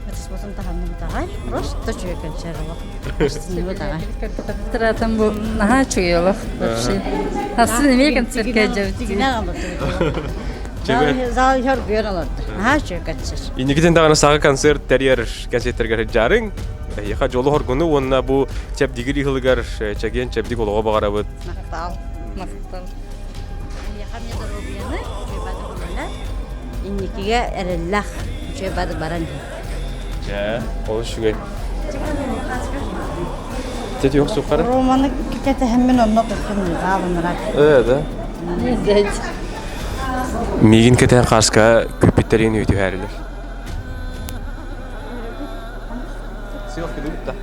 Ытыспытын таһынныбыт аҕай. Просто үчүгэй концерт олох. Астынныбыт аҕай. Тыратан бу наһаа үчүгэй олох вообще. Асын эмиэ концертка дьэбит. Зал иһэр гүйэн олорду. Наһаа үчүгэй концерт. Инникитин даҕаны саҕа концерт тэрийэр концерттэргэр сылдьаарыҥ. Эһиэхэ дьолу хоргуну уонна бу чэбдигир ыһылыгар чэгиэн чэбдик олоҕу баҕарабыт. Махтал. Махтал. Эһиэхэ эмиэ доруобуйаны, үчүгэй бады үлэлэр. Инникигэ эрэллээх үчүгэй бады баран иһин. Дьэ, ол үчүгэй. Тетя yok сухары? Романы кэтэһэммин онно туттум заалынырак. Э, да. Миигин кэтэһэн хааска күппүттэрин үтүһээрилэр. Сыах күдүгүт да.